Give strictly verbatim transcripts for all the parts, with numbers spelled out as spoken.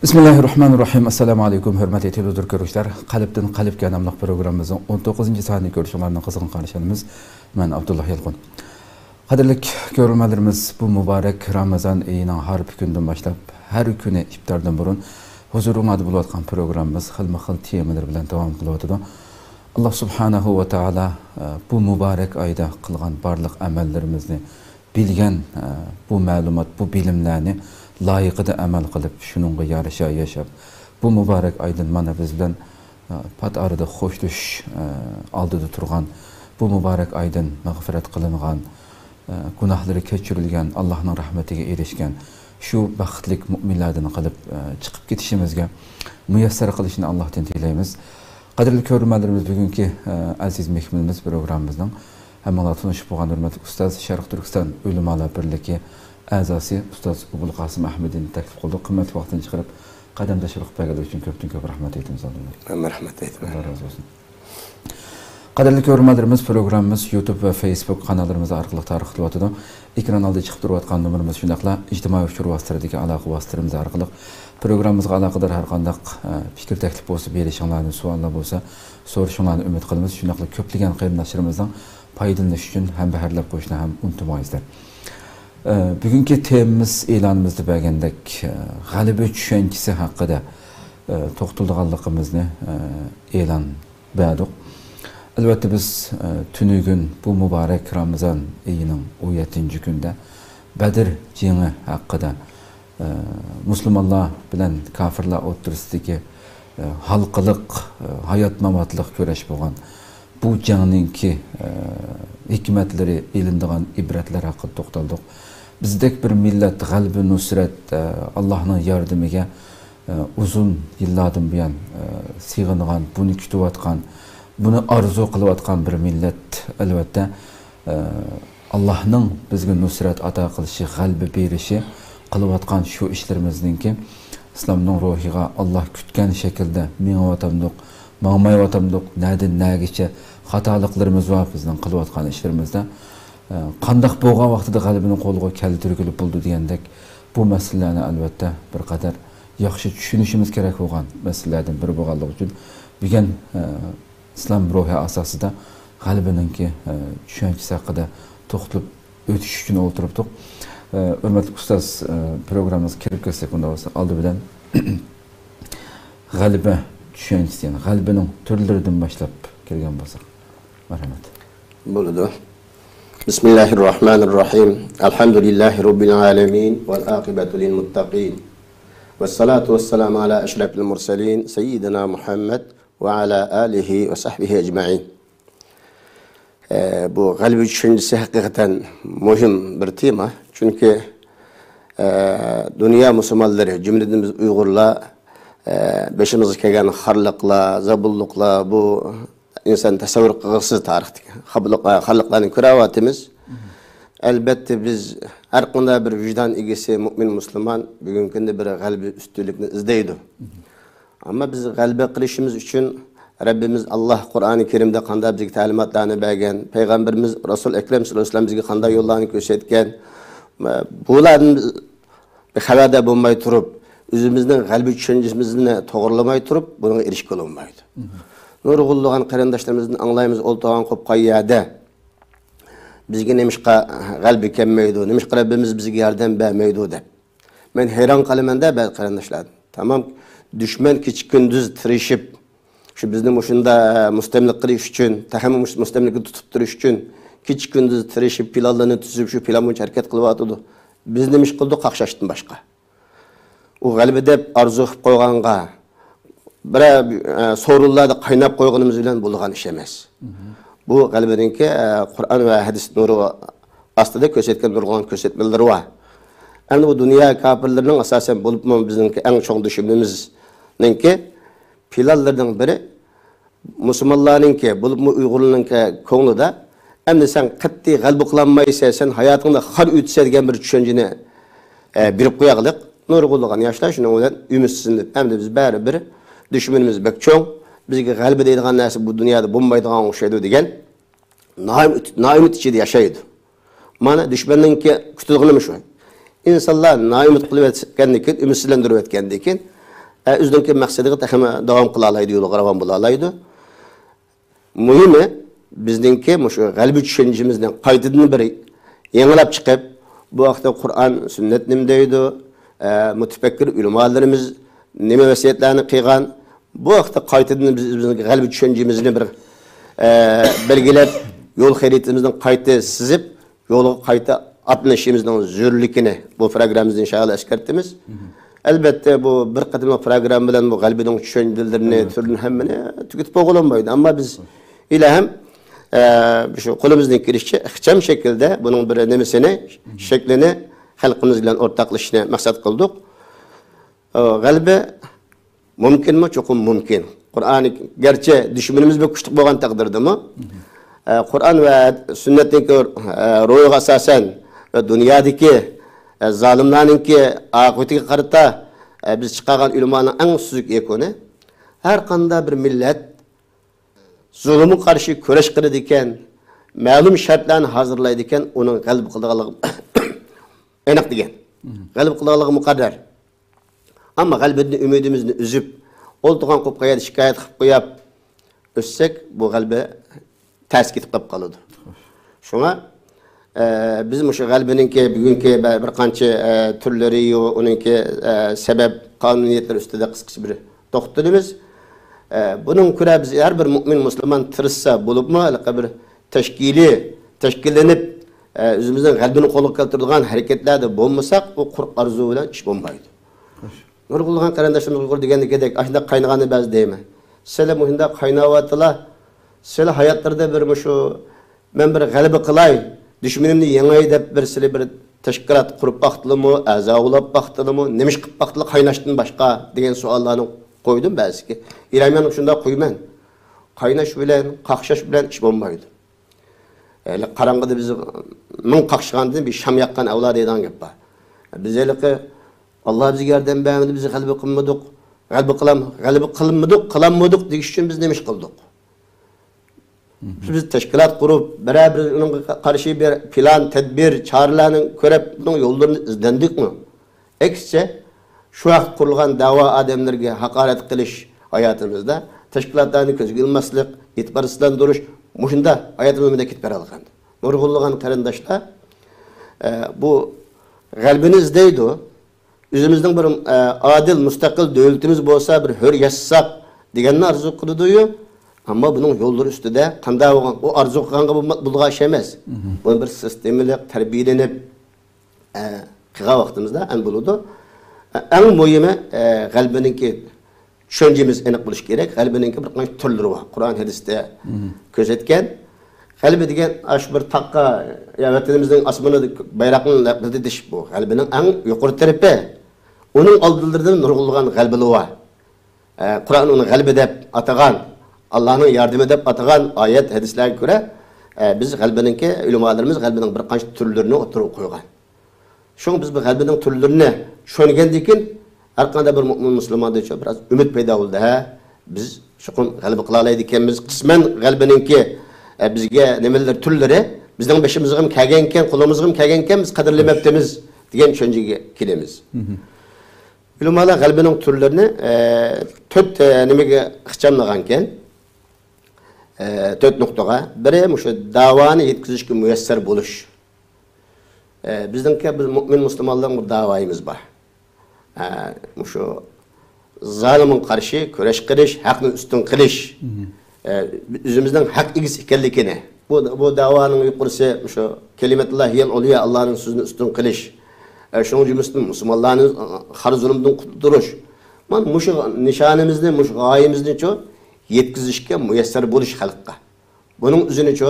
بىسمىللاھىررەھمانىررەھىم. ئەسسالامۇ ئەلەيكۇم، ھۆرمەتلىك تېلېۋىزور كۆرۈشلەر. قەلبتىن قەلبكە ناملىق پروگراممىمىزنىڭ ئون توققۇزىنچى سانىنى كۆرۈشۈڭلارنى قىزغىن قارشى ئالىمىز. مەن ئابدۇللا يالقۇن. قەدىرلىك كۆرۈرمەنلىرىمىز، بۇ مۇبارەك رامىزان ئېيىنىڭ ھارپا كۈنىدىن باشلاپ، ھەر كۈنى ئىپتاردىن بۇرۇن ھۇزۇرۇڭلاردا بولۇۋاتقان پروگراممىمىز خىلمۇ خىل تېمىلىرى بىلەن داۋام قىلىۋاتىدۇ. ئاللا سۇبھانەھۇ ۋە تائالا، ئە، بۇ مۇبارەك ئايدا قىلغان بارلىق ئەمەللىرىمىزنى بىلگەن، ئە، بۇ مەلۇمات، بۇ بىلىملەرنى لايىقىدا ئەمەل قىلىپ، شۇنىڭغا يارىشا ياشاپ، بۇ مۇبارەك ئايدىن مانا بىز بىلەن، ئە، پات ئارىدا خوشلىشىش، ئە، ئالدىدا تۇرغان، بۇ مۇبارەك ئايدىن مەغپىرەت قىلىنغان، ئە، گۇناھلىرى كەچۈرۈلگەن، ئاللانىڭ رەھمىتىگە ئېرىشكەن شۇ بەختلىك مۇئمىنلەردىن قىلىپ، ئە، چىقىپ كېتىشىمىزگە مۇيەسسەر قىلىشىنى ئاللاھتىن تىلەيمىز. قەدىرلىك كۆرۈرمەنلىرىمىز، بۈگۈنكى، ئە، ئەزىز مېھمىنىمىز پروگراممىمىزنىڭ ھەممىڭلار تونۇشۇپ بولغان ھۆرمەتلىك ئۇستاز، شەرقىي تۈركىستان ئۆلىمالار بىرلىكى ئەزاسى ئۇستاز ئوبۇلقاسىم ئەھمىدىنى تەكلىپ قىلدۇق. قىممەتلىك ۋاقتىنى چىقىرىپ قەدەمداشلىق بەرگەنلىكى ئۈچۈن كۆپتىن كۆپ رەھمەت ئېيتىمىز ئالدىمدا. مەن رەھمەت ئېيتىمەن. ئاللا رازى بولسۇن. قەدىرلىك كۆرۈرمەنلىرىمىز، پروگراممىمىز يۇتۇب ۋە فېيسبۇك قاناللىرىمىز ئارقىلىق تارقىتىلىۋاتىدۇ. ئېكران ئالدىدا چىقىپ تۇرۇۋاتقان نومۇرىمىز، شۇنداقلا ئىجتىمائىي ئۇچۇر ۋاسىتىلىرىدىكى ئالاقە ۋاسىتىلىرىمىز ئارقىلىق پروگراممىمىزغا ئالاقىدار ھەر قانداق، ئە، پىكىر تەكلىپ بولسا بېرىشىڭلارنى، سوئاللار بولسا سورىشىڭلارنى ئۈمىد قىلىمىز. شۇنداقلا كۆپلىگەن قېرىنداشلىرىمىزنىڭ پايدىلىنىشى ئۈچۈن ھەمبەھىرلەپ قويۇشنى ھەم ئۇنتۇمايسىلەر. ئە، بۈگۈنكى تېمىمىز ئېلانىمىزدا بەرگەندەك، ئە، غەلىبە چۈشەنچىسى ھەققىدە، ئە، توختىلىدىغانلىقىمىزنى، ئە، ئېلان بەردۇق. ئەلۋەتتە، بىز، ئە، تۈنۈگۈن بۇ مۇبارەك رامىزان ئېيىنىڭ ئون يەتتىنچى كۈنىدە بەدر جېڭى ھەققىدە، ئە، مۇسۇلمانلار بىلەن كاپىرلار ئوتتۇرىسىدىكى، ئە، ھالقىلىق، ئە، ھايات-ماماتلىق كۈرەش بولغان بۇ جەڭنىڭكى، ئە، ھېكمەتلىرى، ئېلىنىدىغان ئىبرەتلەر ھەققىدە توختالدۇق. بىزدەك بىر مىللەت غەلىبە، نۇسرەت، ئە، ئاللاھنىڭ ياردىمىگە، ئە، ئۇزۇن يىللاردىن بۇيان، ئە، سېغىنغان، بۇنى كۈتۈۋاتقان، بۇنى ئارزۇ قىلىۋاتقان بىر مىللەت، ئەلۋەتتە، ئە، ئاللاھنىڭ بىزگە نۇسرەت ئاتا قىلىشى، غەلىبە بېرىشى، قىلىۋاتقان شۇ ئىشلىرىمىزنىڭكى ئىسلامنىڭ روھىغا، ئاللاھ كۈتكەن شەكىلدە مېڭىۋاتامدۇق، ماڭمايۋاتامدۇق، نەدىن نەگىچە خاتالىقلىرىمىز بار بىزنىڭ قىلىۋاتقان ئىشلىرىمىزدا. ئە، قانداق بولغان ۋاقتىدا غەلىبىنى قولغا كەلتۈرگىلى بولىدۇ دېگەندەك، بۇ مەسىلىلەرنى ئەلۋەتتە بىر قەدەر ياخشى چۈشىنىشىمىز كېرەك بولغان مەسىلىلەردىن بىرى بولغانلىقى ئۈچۈن، بۈگۈن، ئە، ئىسلام روھى ئاساسىدا غەلىبىنىڭكى، ئە، چۈشەنچىسى ھەققىدە توختىلىپ ئۆتۈش ئۈچۈن ئولتۇرۇپتۇق. ئە، ھۆرمەتلىك ئۇستاز، ئە، پروگراممىمىزغا كىرىپ كەتسەك، ئۇنداق بولسا، ئالدى بىلەن غەلىبە چۈشەنچىسى، يەنى غەلىبىنىڭ تۈرلىرىدىن باشلاپ كىرگەن بولساق. مەرھەمەت. بولىدۇ. بىسمىللاھىررەھمانىررەھىم. ئەلھەمدۇلىللاھى رەببىل ئالەمىن. ۋەل ئاقىبەتۇ لىل مۇتتەقىن. ۋەسسالاتۇ ۋەسسالامۇ ئەلا ئەشرەفىل مۇرسەلىن سەييىدىنا مۇھەممەد ۋە ئەلا ئالىھى ۋە سەھبىھى ئەجمەئىن. ئە، بۇ غەلىبە چۈشەنچىسى ھەقىقەتەن مۇھىم بىر تېما. چۈنكى، ئە، دۇنيا مۇسۇلمانلىرى، جۈملىدىن بىز ئۇيغۇرلار، ئە، بېشىمىزغا كەلگەن خارلىقلار، زابۇنلۇقلار، بۇ ئىنسان تەسەۋۋۇر قىلغۇسىز تارىختىكى خارلىق-، خارلىقلارنى كۆرۈۋاتىمىز. ئەلبەتتە، بىز ھەر قانداق بىر ۋىجدان ئىگىسى، مۇئمىن مۇسۇلمان بۈگۈنكى كۈندە بىر غەلىبە، ئۈستۈنلۈكنى ئىزدەيدۇ. ئەمما بىز غەلىبە قىلىشىمىز ئۈچۈن رەببىمىز ئاللاھ قۇرئانى كەرىمدە قانداق بىزگە تەلىماتلارنى بەرگەن، پەيغەمبىرىمىز رەسۇل ئەكرەم سەللەللاھۇ ئەلەيھى ۋەسەللەم بىزگە قانداق يوللارنى كۆرسەتكەن، بۇلاردىن بىز بىر خەۋەردار بولماي تۇرۇپ، ئۆزىمىزنىڭ غەلىبە چۈشەنچىمىزنى توغرىلىماي تۇرۇپ، بۇنىڭغا ئېرىشكىلى بولمايدۇ. نۇرغۇنلىغان قېرىنداشلىرىمىزدىن ئاڭلايمىز، ئولتۇرغان قوپقان يەردە، بىزگە نېمىشقا غەلىبە كەلمەيدۇ، نېمىشقا رەببىمىز بىزگە ياردەم بەرمەيدۇ دەپ. مەن ھەيران قالىمەن-دە، بەزى قېرىنداشلاردىن. تامام دۈشمەن كېچە-كۈندۈز تىرىشىپ، شۇ بىزنى مۇشۇنداق مۇستەملىكە قىلىش ئۈچۈن، تېخىمۇ مۇش-، مۇستەملىكىدە تۇتۇپ تۇرۇش ئۈچۈن كېچە-كۈندۈز تىرىشىپ، پىلانلارنى تۈزۈپ، شۇ پىلان بويىچە ھەرىكەت قىلىۋاتىدۇ. بىز نېمە ئىش قىلدۇق؟ قاقشاشتىن باشقا. ئۇ غەلىبە دەپ ئارزۇ قىلىپ قويغانغا، بىرەر، ئە، سورۇنلاردا قايناپ قويغىنىمىز بىلەن بولىدىغان ئىش ئەمەس. بۇ غەلىبىنىڭكى، ئە، قۇرئان ۋە ھەدىس نۇرى ئاستىدا كۆرسەتكەن نۇرغۇن كۆرسەتمىلىرى بار. ئەمدى بۇ دۇنيا كاپىرلىرىنىڭ ئاساسەن بولۇپمۇ بىزنىڭكى ئەڭ چوڭ دۈشمىنىمىزنىڭكى پىلانلىرىنىڭ بىرى مۇسۇلمانلارنىڭكى، بولۇپمۇ ئۇيغۇرلارنىڭكى كۆڭلىدە، ئەمدى سەن قەتئىي غەلىبە قىلالمايسەن، سەن ھاياتىڭدا خار ئۆتىسەن دېگەن بىر چۈشەنچىنى، ئە، بېرىپ قويغلىق. نۇرغۇنلىغان ياشلار شۇنىڭ بىلەن ئۈمىدسىزلىنىپ، ئەمدى بىز بەرىبىر دۈشمىنىمىز بەك چوڭ، بىزگە غەلىبە دەيدىغان نەرسە بۇ دۇنيادا بولمايدىغان ئوخشايدۇ دېگەن نائۈمىد، نائۈمىد ئىچىدە ياشايدۇ. مانا، دۈشمەننىڭكى كۈتىدىغىنىمۇ شۇ. ئىنسانلار نائۈمىد قىلىۋەتكەندىن كېيىن، ئۈمىدسىزلەندۈرۈۋەتكەندىن كېيىن، ئە، ئۆزىنىڭكى مەقسىتىگە تېخىمۇ داۋام قىلالايدۇ، يولىغا راۋان بولالايدۇ. مۇھىمى، بىزنىڭكى مۇشۇ غەلىبە چۈشەنچىمىزنى قايتىدىن بىر يېڭىلاپ چىقىپ، بۇ ھەقتە قۇرئان، سۈننەت نېمە دەيدۇ، ئە، مۇتەپەككۇر ئۆلىمالىرىمىز نېمە ۋەسىيەتلەرنى قىلغان، بۇ ھەقتە قايتىدىن بىز، بىز غەلىبە چۈشەنچىمىزنى بىر، ئە، بەلگىلەپ، يول خەرىتىمىزنى قايتا سىزىپ، يولغا قايتا ئاتلىنىشىمىزنىڭ زۆرۈرلۈكىنى بۇ پروگراممىمىزدا ئىنشائاللا ئەسكەرتىمىز. ئەلۋەتتە، بۇ بىر قېتىملىق پروگرامما بىلەن بۇ غەلىبىنىڭ چۈشەنچىلىرىنى، تۈرىنى ھەممىنى تۈگىتىپ بولغىلى بولمايدۇ. ئەمما بىز ھېلىھەم، ئە، شۇ قولىمىزدىن كېلىشىچە ئىخچام شەكىلدە بۇنىڭ بىر نېمىسىنى، شەكلىنى خەلقىمىز بىلەن ئورتاقلىشىشنى مەقسەت قىلدۇق. ئە، غەلىبە مۇمكىنمۇ؟ چوقۇم مۇمكىن. قۇرئان، گەرچە دۈشمىنىمىز بەك كۈچلۈك بولغان تەقدىردىمۇ، ئە، قۇرئان ۋە سۈننەتنىڭكى، ئە، روھىغا ئاساسەن ۋە دۇنيادىكى، ئە، زالىملارنىڭكى ئاقىۋىتىگە قارىتا، ئە، بىز چىقارغان ئۆلىمانىڭ ئەڭ سۈزۈك يەكۈنى، ھەر قانداق بىر مىللەت زۇلۇمغا قارشى كۈرەش قىلىدىكەن، مەلۇم شەرتلەرنى ھازىرلايدىكەن، ئۇنىڭ غەلىبە قىلىدىغانلىقى ئېنىق دېگەن. غەلىبە قىلىدىغانلىقى مۇقەررەر. ئەمما غەلىبىدىن ئۈمىدىمىزنى ئۈزۈپ، ئولتۇرغان قوپقان يەردە شىكايەت قىلىپ قويۇپ ئۆتسەك، بۇ غەلىبە تەس كېتىپ قېلىپ قالىدۇ. شۇڭا، ئە، بىز مۇشۇ غەلىبىنىڭكى بۈگۈنكى بە-، بىر قانچە، ئە، تۈرلىرى، ئۇنىڭكى، ئە، سەۋەب، قانۇنىيەتلىرى ئۈستىدە قىسقىچە بىر توختىلىمىز. ئە، بۇنىڭغا كۆرە بىز ھەر بىر مۆمىن مۇسۇلمان تىرىشسا بولۇپمۇ، ھېلىقى بىر تەشكىلىي، تەشكىللىنىپ، ئە، ئۆزىمىزنىڭ غەلىبىنى قولغا كەلتۈرىدىغان ھەرىكەتلەردە بولمىساق، ئۇ قۇرۇق ئارزۇ بىلەن ئىش بولمايدۇ. نۇرغۇنلىغان قېرىنداشلىرىمىز يۇقىرىدا دېگەندەك، ئاشۇنداق قاينىغاندا بەزى دەيمەن. سىلە مۇشۇنداق قايناۋاتىلا، سىلە ھاياتلىرىدا بىر مۇشۇ، مەن بىر غەلىبە قىلاي، دۈشمىنىمنى يېڭەي دەپ بىر سىلە بىر تەشكىلات قۇرۇپ باقتىلىمۇ، ئەزا بولاپ باقتىلىمۇ، نېمە ئىش قىلىپ باقتىلا قايناشتىن باشقا دېگەن سوئاللارنى قويدۇم بەزىسىگە. ئىلاھىم، مەن شۇنداق قويىمەن. قايناش بىلەن، قاقشاش بىلەن ئىش بولمايدۇ. ھېلى قاراڭغۇدا بىز مىڭ قاقشىغاندىن بىر شام ياققان ئەۋلا دەيدىغان گەپ بار. بىز ھېلىقى، ئاللا بىزگە ياردەم بەرمىدى، بىز غەلىبە قىلمىدۇق، غەلىبە قىلام-، غەلىبە قىلمىدۇق، قىلالمىدۇق دېيىش ئۈچۈن بىز نېمە ئىش قىلدۇق؟ بىز تەشكىلات قۇرۇپ، بىرەر بىر ئۇنىڭغا قارشى بىر پىلان، تەدبىر، چارىلەرنى كۆرۈپ، بۇنىڭ يوللىرىنى ئىزدەندۇقمۇ؟ ئەكسىچە، شۇ ۋاقىت قۇرۇلغان دەۋا ئادەملىرىگە ھاقارەت قىلىش ھاياتىمىزدا، تەشكىلاتلارنى كۆزگە ئىلماسلىق، ئېتىبارسىزلاندۇرۇش، مۇشۇنداق ھاياتىمىز مۇنداق كېتىپ بېرىۋاتقان. نۇرغۇنلىغان قېرىنداشلار، ئە، بۇ غەلىبىنى ئىزدەيدۇ. ئۆزىمىزنىڭ بىر، ئە، ئادىل، مۇستەقىل دۆلىتىمىز بولسا، بىر ھۆر ياشىساق دېگەننى ئارزۇ قىلىدۇ. ئەمما بۇنىڭ يوللىرى ئۈستىدە قانداق بولغان، ئۇ ئارزۇ قىلغانغا بولما-، بولىدىغان ئىش ئەمەس. بۇنى بىر سىستېمىلىق تەربىيەلىنىپ، ئە، قىلغان ۋاقتىمىزدا ئەمدى بولىدۇ. ئە، ئەڭ مۇھىمى، ئە، غەلىبىنىڭكى چۈشەنچىمىز ئېنىق بولۇشى كېرەك. غەلىبىنىڭكى بىر قانچە تۈرلىرى بار. قۇرئان، ھەدىستە كۆرسەتكەن. غەلىبە دېگەن ئاشۇ بىر تاغقا، يا ۋەتىنىمىزنىڭ ئاسمىنىدا بايراقنى لەپىلدىتىش بۇ. غەلىبىنىڭ ئەڭ يۇقىرى تەرىپى. ئۇنىڭ ئالدىلىرىدا نۇرغۇنلىغان غەلىبىلەر بار. ئە، قۇرئان ئۇنى غەلىبە دەپ ئاتىغان، ئاللانىڭ ياردىمى دەپ ئاتىغان ئايەت، ھەدىسلەرگە كۆرە، ئە، بىز غەلىبىنىڭكى، ئۆلىمالىرىمىز غەلىبىنىڭ بىر قانچە تۈرلىرىنى ئوتتۇرىغا قويغان. شۇڭا بىز بۇ غەلىبىنىڭ تۈرلىرىنى چۈشەنگەندىن كېيىن، ھەر قانداق بىر مۆمىن مۇسۇلماندا شۇ بىر ئاز ئۈمىد پەيدا بولدى. ھە، بىز چوقۇم غەلىبە قىلالايدىكەنمىز. قىسمەن غەلىبىنىڭكى، ئە، بىزگە نېمىلەر تۈرلىرى بىزنىڭ بېشىمىزغىمۇ كەلگەنكەن، قولىمىزغىمۇ كەلگەنكەن، بىز قەدىرلىمەپتىمىز دېگەن چۈشەنچىگە كېلىمىز. ئۆلىمالار غەلىبىنىڭ تۈرلىرىنى، ئە، تۆت، ئە، نېمىگە ئىخچاملىغانكەن، ئە، تۆت نۇقتىغا. بىرى، مۇشۇ داۋانى يەتكۈزۈشكە مۇيەسسەر بولۇش. ئە، بىزنىڭكى، بىز مۆمىن مۇسۇلمانلارنىڭ بىر داۋايىمىز بار. ئە، مۇشۇ زالىمغا قارشى كۈرەش قىلىش، ھەقنى ئۈستۈن قىلىش، ئە، ئۆزىمىزنىڭ ھەق ئىگىسى ئىكەنلىكىنى. بۇ، بۇ داۋانىڭ يۇقىرىسى مۇشۇ كەلىمەتۇللاھىيەل ئۇليا، ئاللانىڭ سۆزىنى ئۈستۈن قىلىش. ئە، شۇنىڭ جۈملىسىدىن مۇسۇلمانلارنى، ئە، خار زۇلۇمدىن قۇتۇلدۇرۇش. مانا مۇشۇ نىشانىمىزنى، مۇشۇ غايىمىزنىچۇ يەتكۈزۈشكە مۇيەسسەر بولۇش خەلققە. بۇنىڭ ئۆزىنىچۇ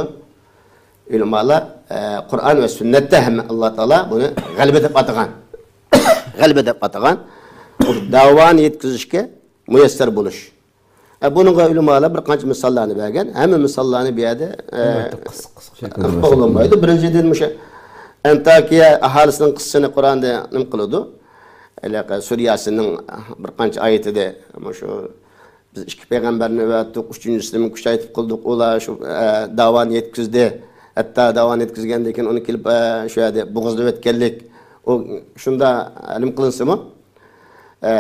ئۆلىمالار، ئە، قۇرئان ۋە سۈننەتتە ھەممە ئاللا تائالا بۇنى غەلىبە دەپ ئاتىغان. غەلىبە دەپ ئاتىغان. بۇ داۋانى يەتكۈزۈشكە مۇيەسسەر بولۇش. ئە، بۇنىڭغا ئۆلىمالار بىر قانچە مىساللارنى بەرگەن. ھەممە مىساللارنى بۇ يەردە، ئە، ئەلۋەتتە، قىسقا، قىسقا شەكىلدە قىلىپ بولمايدۇ. بىرىنچىدىن، مۇشۇ ئەنتاكىيە ئاھالىسىنىڭ قىسسىسىنى قۇرئاندا نېمە قىلىدۇ؟ ھېلىقى سۈرە ياسىننىڭ بىر قانچە ئايىتىدە مۇشۇ بىز ئىككى پەيغەمبەرنى ئەۋەتتۇق، ئۈچىنچىسىنىمۇ كۈچەيتىپ قىلدۇق. ئۇلار شۇ، ئە، داۋانى يەتكۈزدى. ھەتتا داۋانى يەتكۈزگەندىن كېيىن ئۇنى كېلىپ، ئە، شۇ يەردە بوغۇزلىۋەتكەنلىك. ئۇ شۇنداق نېمە قىلىنسىمۇ، ئە،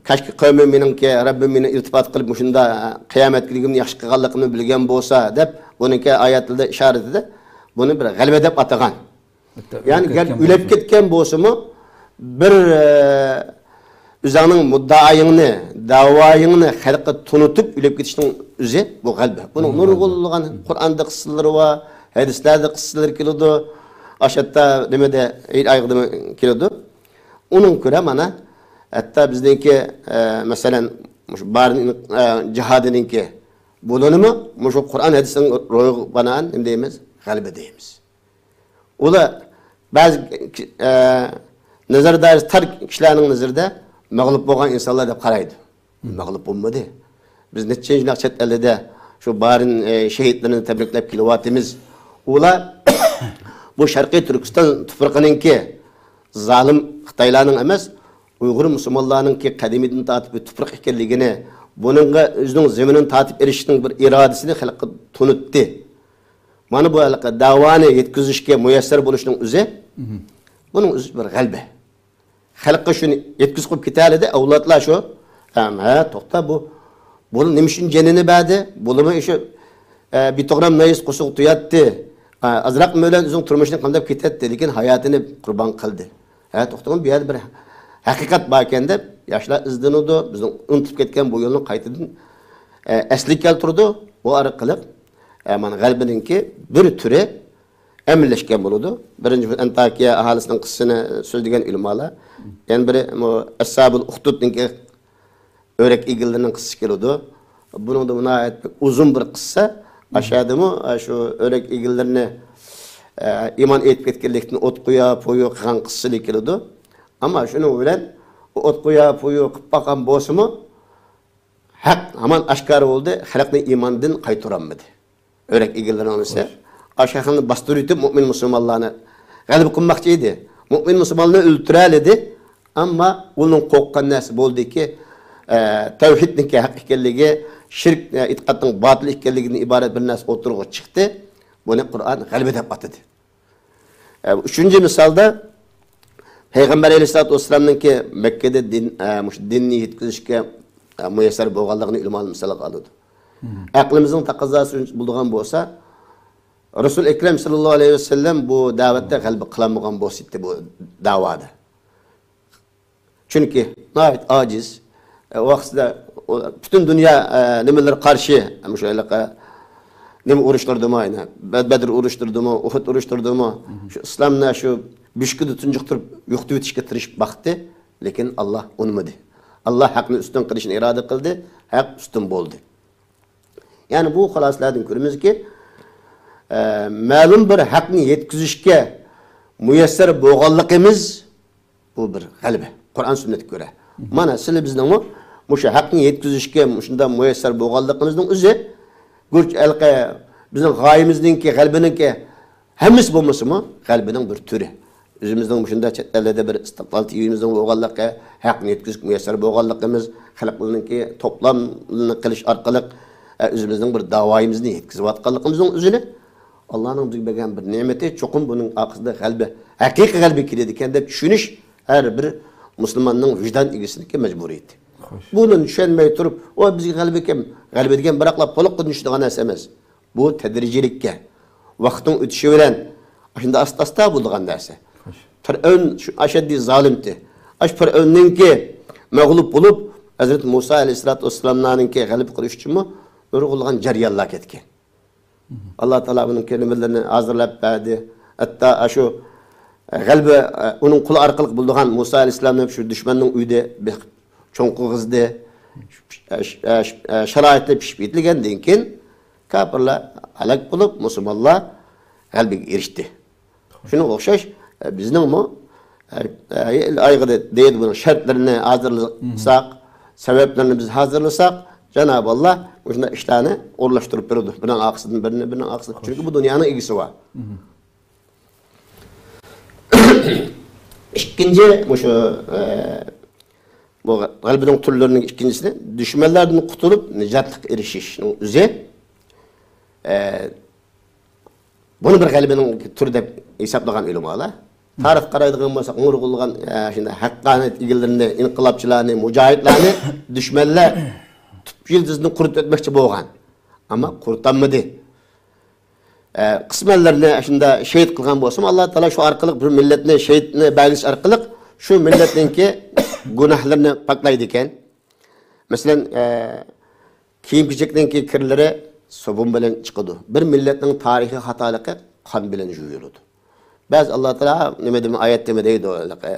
كاشكى قەۋمىم مېنىڭكى، رەببىم مېنى ئىلتىپات قىلىپ، مۇشۇنداق قىيامەت كۈنۈمنى ياخشى قىلغانلىقىمنى بىلگەن بولسا، دەپ، بۇنىڭكى ئايەتلىرىدە ئىشارىتىدە بۇنى بىر غەلىبە دەپ ئاتىغان. يەنى گەر ئۆلۈپ كەتكەن بولسىمۇ، بىر، ئە، ئۆزۈڭنىڭ مۇددىئايىڭنى، دەۋايىڭنى خەلققە تونۇتۇپ ئۆلۈپ كېتىشنىڭ ئۆزى بۇ غەلىبە. بۇنىڭ نۇرغۇنلىغان قۇرئاندا قىسسىلىرى بار، ھەدىسلەردە قىسسىلىرى كېلىدۇ. ئاشۇ يەردە نېمىدە، ئايىغىدىمۇ كېلىدۇ. ئۇنىڭ كۆرە مانا، ھەتتا بىزنىڭكى، ئە، مەسىلەن، مۇشۇ بارىن، ئە، جىھادىنىڭكى بۇلىنىمۇ مۇشۇ قۇرئان ھەدىسنىڭ روھىغا بىنائەن نېمە دەيمىز؟ غەلىبە دەيمىز. ئۇلار بەزى، ئە، نەزەر دائىرىسى تار كىشىلەرنىڭ نەزىرىدە مەغلۇپ بولغان ئىنسانلار دەپ قارايدۇ. مەغلۇپ بولمىدى. بىز نەچچە يىللىق چەت ئەلدە شۇ بارىن، ئە، شېھىتلىرىنى تەبرىكلەپ كېلىۋاتىمىز. ئۇلار بۇ شەرقىي تۈركىستان تۇپرىقىنىڭكى زالىم خىتايلارنىڭ ئەمەس، ئۇيغۇر مۇسۇلمانلارنىڭكى قەدىمىدىن تارتىپ بىر تۇپراق ئىكەنلىكىنى، بۇنىڭغا ئۆزىنىڭ زېمىنىنى تارتىپ ئېلىشنىڭ بىر ئىرادىسىنى خەلققە تونۇتتى. مانا بۇ ھېلىقى دەۋانى يەتكۈزۈشكە مۇيەسسەر بولۇشنىڭ ئۆزى، بۇنىڭ ئۆزى بىر غەلىبە. خەلققە شۇنى يەتكۈزۈپ قويۇپ كېتەلىدى، ئەۋلادلار شۇ. ھەم، ھە، توختا، بۇ، بۇ نېمە ئۈچۈن جېنىنى بەردى؟ بۇلىمۇ شۇ، ئە، بىر توغرام نەيس قورسىقى توياتتى. ئە، ئازراق بىلەن ئۆزىنىڭ تۇرمۇشىنى قامداپ كېتەتتى، لېكىن ھاياتىنى قۇربان قىلدى. ھە، توختىغىن، بۇ يەردە بىر ھەقىقەت باركەن دەپ ياشلار ئىزدىنىدۇ. بىزنىڭ ئۇنتۇلۇپ كەتكەن بۇ يولنى قايتىدىن، ئە، ئەسلىگە كەلتۈرىدۇ. بۇ ئارقىلىق، ئە، مانا غەلىبىنىڭكى بىر تۈرى ئەمەلىيلەشكەن بولىدۇ. بىرىنچى، ئەنتاكىيە ئاھالىسىنىڭ قىسسىسىنى سۆزلىگەن ئۆلىمالار. يەنە بىرى، بۇ ئەسھابۇل ئۇخدۇدنىڭكى ئۆرەك ئېگىلىرىنىڭ قىسسىسى كېلىدۇ. بۇنىڭدا ناھايىتى بەك ئۇزۇن بىر قىسسا. ئاشۇ يەردىمۇ، ئە، شۇ ئۆرەك ئېگىلىرىنى، ئە، ئىمان ئېيتىپ كەتكەنلىكتىن ئوت قويا، پويا قىلغان قىسسىلىرى كېلىدۇ. ئەمما شۇنىڭ بىلەن ئوت قويا، پويا قىلىپ باققان بولسىمۇ، ھەق ھامان ئاشكارا بولدى، خەلقنى ئىماندىن قايتۇرالمىدى. ئۆرەك ئېگىلىرىنىڭ دېسە، ئاشۇ خەلقنى باستۇرۇۋېتىپ، مۆمىن مۇسۇلمانلارنى غەلىبە قىلماقچى ئىدى. مۆمىن مۇسۇلمانلارنى ئۆلتۈرەلىدى. ئەمما ئۇنىڭ قورققان نەرسە بولدىكى، ئە، تەۋھىدنىڭكى ھەق ئىكەنلىكى، شىرك، ئە، ئېتىقادنىڭ باتىل ئىكەنلىكىدىن ئىبارەت بىر نەرسە ئوتتۇرىغا چىقتى. بۇنى قۇرئان غەلىبە دەپ ئاتىدى. ئە، ئۈچىنچى مىسالدا، پەيغەمبەر ئەلەيھىسسالاتۇ ۋەسسالامنىڭكى مەككىدە دىن، ئە، مۇشۇ دىننى يەتكۈزۈشكە، ئە، مۇيەسسەر بولغانلىقىنى ئۆلىمالار مىسالغا ئالىدۇ. ئەقلىمىزنىڭ تەقەززاسى بولىدىغان بولسا، رەسۇل ئەكرەم سەللەللاھۇ ئەلەيھى ۋەسەللەم بۇ دەۋەتتە غەلىبە قىلالمىغان بولسىدى بۇ دەۋادا. چۈنكى ناھايىتى ئاجىز. ئە، ۋاقتىدا ئۇ پۈتۈن دۇنيا، ئە، نېمىلىرى قارشى، مۇشۇ ھېلىقى نېمە ئۇرۇشلىرىدىمۇ، ئەينى بەد-، بەدر ئۇرۇشلىرىدىمۇ، ئۇھۇد ئۇرۇشلىرىدىمۇ، شۇ ئىسلامنى شۇ بۆشۈكىدە تۇنجۇقتۇرۇپ يوقىتىۋېتىشكە تىرىشىپ باقتى، لېكىن ئاللا ئۇنىمىدى. ئاللا ھەقنى ئۈستۈن قىلىشنى ئىرادە قىلدى، ھەق ئۈستۈن بولدى. يەنى بۇ خۇلاسىلەردىن كۆرىمىزكى، ئە، مەلۇم بىر ھەقنى يەتكۈزۈشكە مۇيەسسەر بولغانلىقىمىز، بۇ بىر غەلىبە. قۇرئان سۈننەتكە كۆرە. مانا سىلى بىزنىڭمۇ مۇشۇ ھەقنى يەتكۈزۈشكە مۇشۇنداق مۇيەسسەر بولغانلىقىمىزنىڭ ئۆزى، گۇرچ ئەلقە بىزنىڭ غايىمىزنىڭكى، غەلىبىنىڭكى ھەممىسى بولمىسىمۇ، غەلىبىنىڭ بىر تۈرى. ئۆزىمىزنىڭ مۇشۇنداق چەت ئەللەردە بىر ئىستىقلال تېۋىمىزنىڭ بولغانلىقى، ھەقنى يەتكۈزۈش مۇيەسسەر بولغانلىقىمىز، خەلقلەرنىڭكى توپلاملىرىنى قىلىش ئارقىلىق، ئە، ئۆزىمىزنىڭ بىر داۋايىمىزنى يەتكۈزۈۋاتقانلىقىمىزنىڭ ئۆزىنى، ئاللانىڭ بىزگە بەرگەن بىر نېمىتى، چوقۇم بۇنىڭ ئارقىسىدا غەلىبە، ھەقىقىي غەلىبە كېلىدىكەن دەپ چۈشىنىش ھەر بىر مۇسۇلماننىڭ ۋىجدان ئىگىسىنىڭكى مەجبۇرىيىتى. بۇنى چۈشەنمەي تۇرۇپ، ئۇ بىزگە غەلىبە كەم، غەلىبە دېگەن بىراقلا پولۇققا چۈشىدىغان نەرسە ئەمەس. بۇ تەدرىجىيلىككە، ۋاقىتنىڭ ئۆتۈشى بىلەن ئاشۇنداق ئاستا-ئاستا بولىدىغان نەرسە. پىرئەۋن شۇ ئەشەددىي زالىمتى. ئاشۇ پىرئەۋننىڭكى مەغلۇپ بولۇپ، ھەزرىتى مۇسا ئەلەيھىسسالاتۇ ۋەسسالامنىڭكى غەلىبە قىلىش ئۈچۈنمۇ نۇرغۇنلىغان جەريانلار كەتكەن. ئاللا تائالا بۇنىڭ كەلىمىلىرىنى ھازىرلاپ بەردى. ھەتتا ئاشۇ غەلىبە، ئۇنىڭ قولى ئارقىلىق بولىدىغان مۇسا ئەلەيھىسسالامنى شۇ دۈشمەننىڭ ئۆيىدە بىر چوڭ قىلغۇزدى. شارائىتى پىشىپ يېتىلگەندىن كېيىن، كاپىرلار ھالاك بولۇپ، مۇسۇلمانلار غەلىبىگە ئېرىشتى. شۇنىڭغا ئوخشاش، بىزنىڭمۇ، ئايىغىدا دەيدۇ، بۇنىڭ شەرتلىرىنى ھازىرلىساق، سەۋەبلىرىنى بىز ھازىرلىساق، جانابى ئاللا مۇشۇنداق ئىشلارنى ئورۇنلاشتۇرۇپ بېرىدۇ. بىرىنىڭ ئارقىسىدىن بىرىنى، بىرىنىڭ ئارقىسىدىن. چۈنكى بۇ دۇنيانىڭ ئىگىسى بار. ئىككىنچى، مۇشۇ، ئە، بۇ غەلىبىنىڭ تۈرلىرىنىڭ ئىككىنچىسى، دۈشمەنلەردىن قۇتۇلۇپ نىجاتلىققا ئېرىشىشنىڭ ئۆزى، ئە، بۇنى بىر غەلىبىنىڭ تۈرى دەپ ھېسابلىغان ئۆلىمالار. تارىخقا قارايدىغان بولساق، نۇرغۇنلىغان، ئە، شۇنداق ھەققانىيەت ئىگىلىرىنى، ئىنقىلابچىلارنى، مۇجاھىدلارنى دۈشمەنلەر تۈپ يىلتىزىدىن قۇرۇتۇۋەتمەكچى بولغان. ئەمما قۇرۇتالمىدى. ئە، قىسمەنلىرىنى شۇنداق شېھىت قىلغان بولسىمۇ، ئاللا تائالا شۇ ئارقىلىق بىر مىللەتنى شېھىتنى بەرگۈزۈش ئارقىلىق شۇ مىللەتنىڭكى گۇناھلىرىنى پاكلايدىكەن. مەسىلەن، ئە، كىيىم-كېچەكنىڭكى كىرلىرى سوبۇن بىلەن چىقىدۇ. بىر مىللەتنىڭ تارىخىي خاتالىقى قان بىلەن يۇيۇلىدۇ. بەزى ئاللا تائالا نېمە دېمە، ئايەت دېمە دەيدۇ، ھېلىقى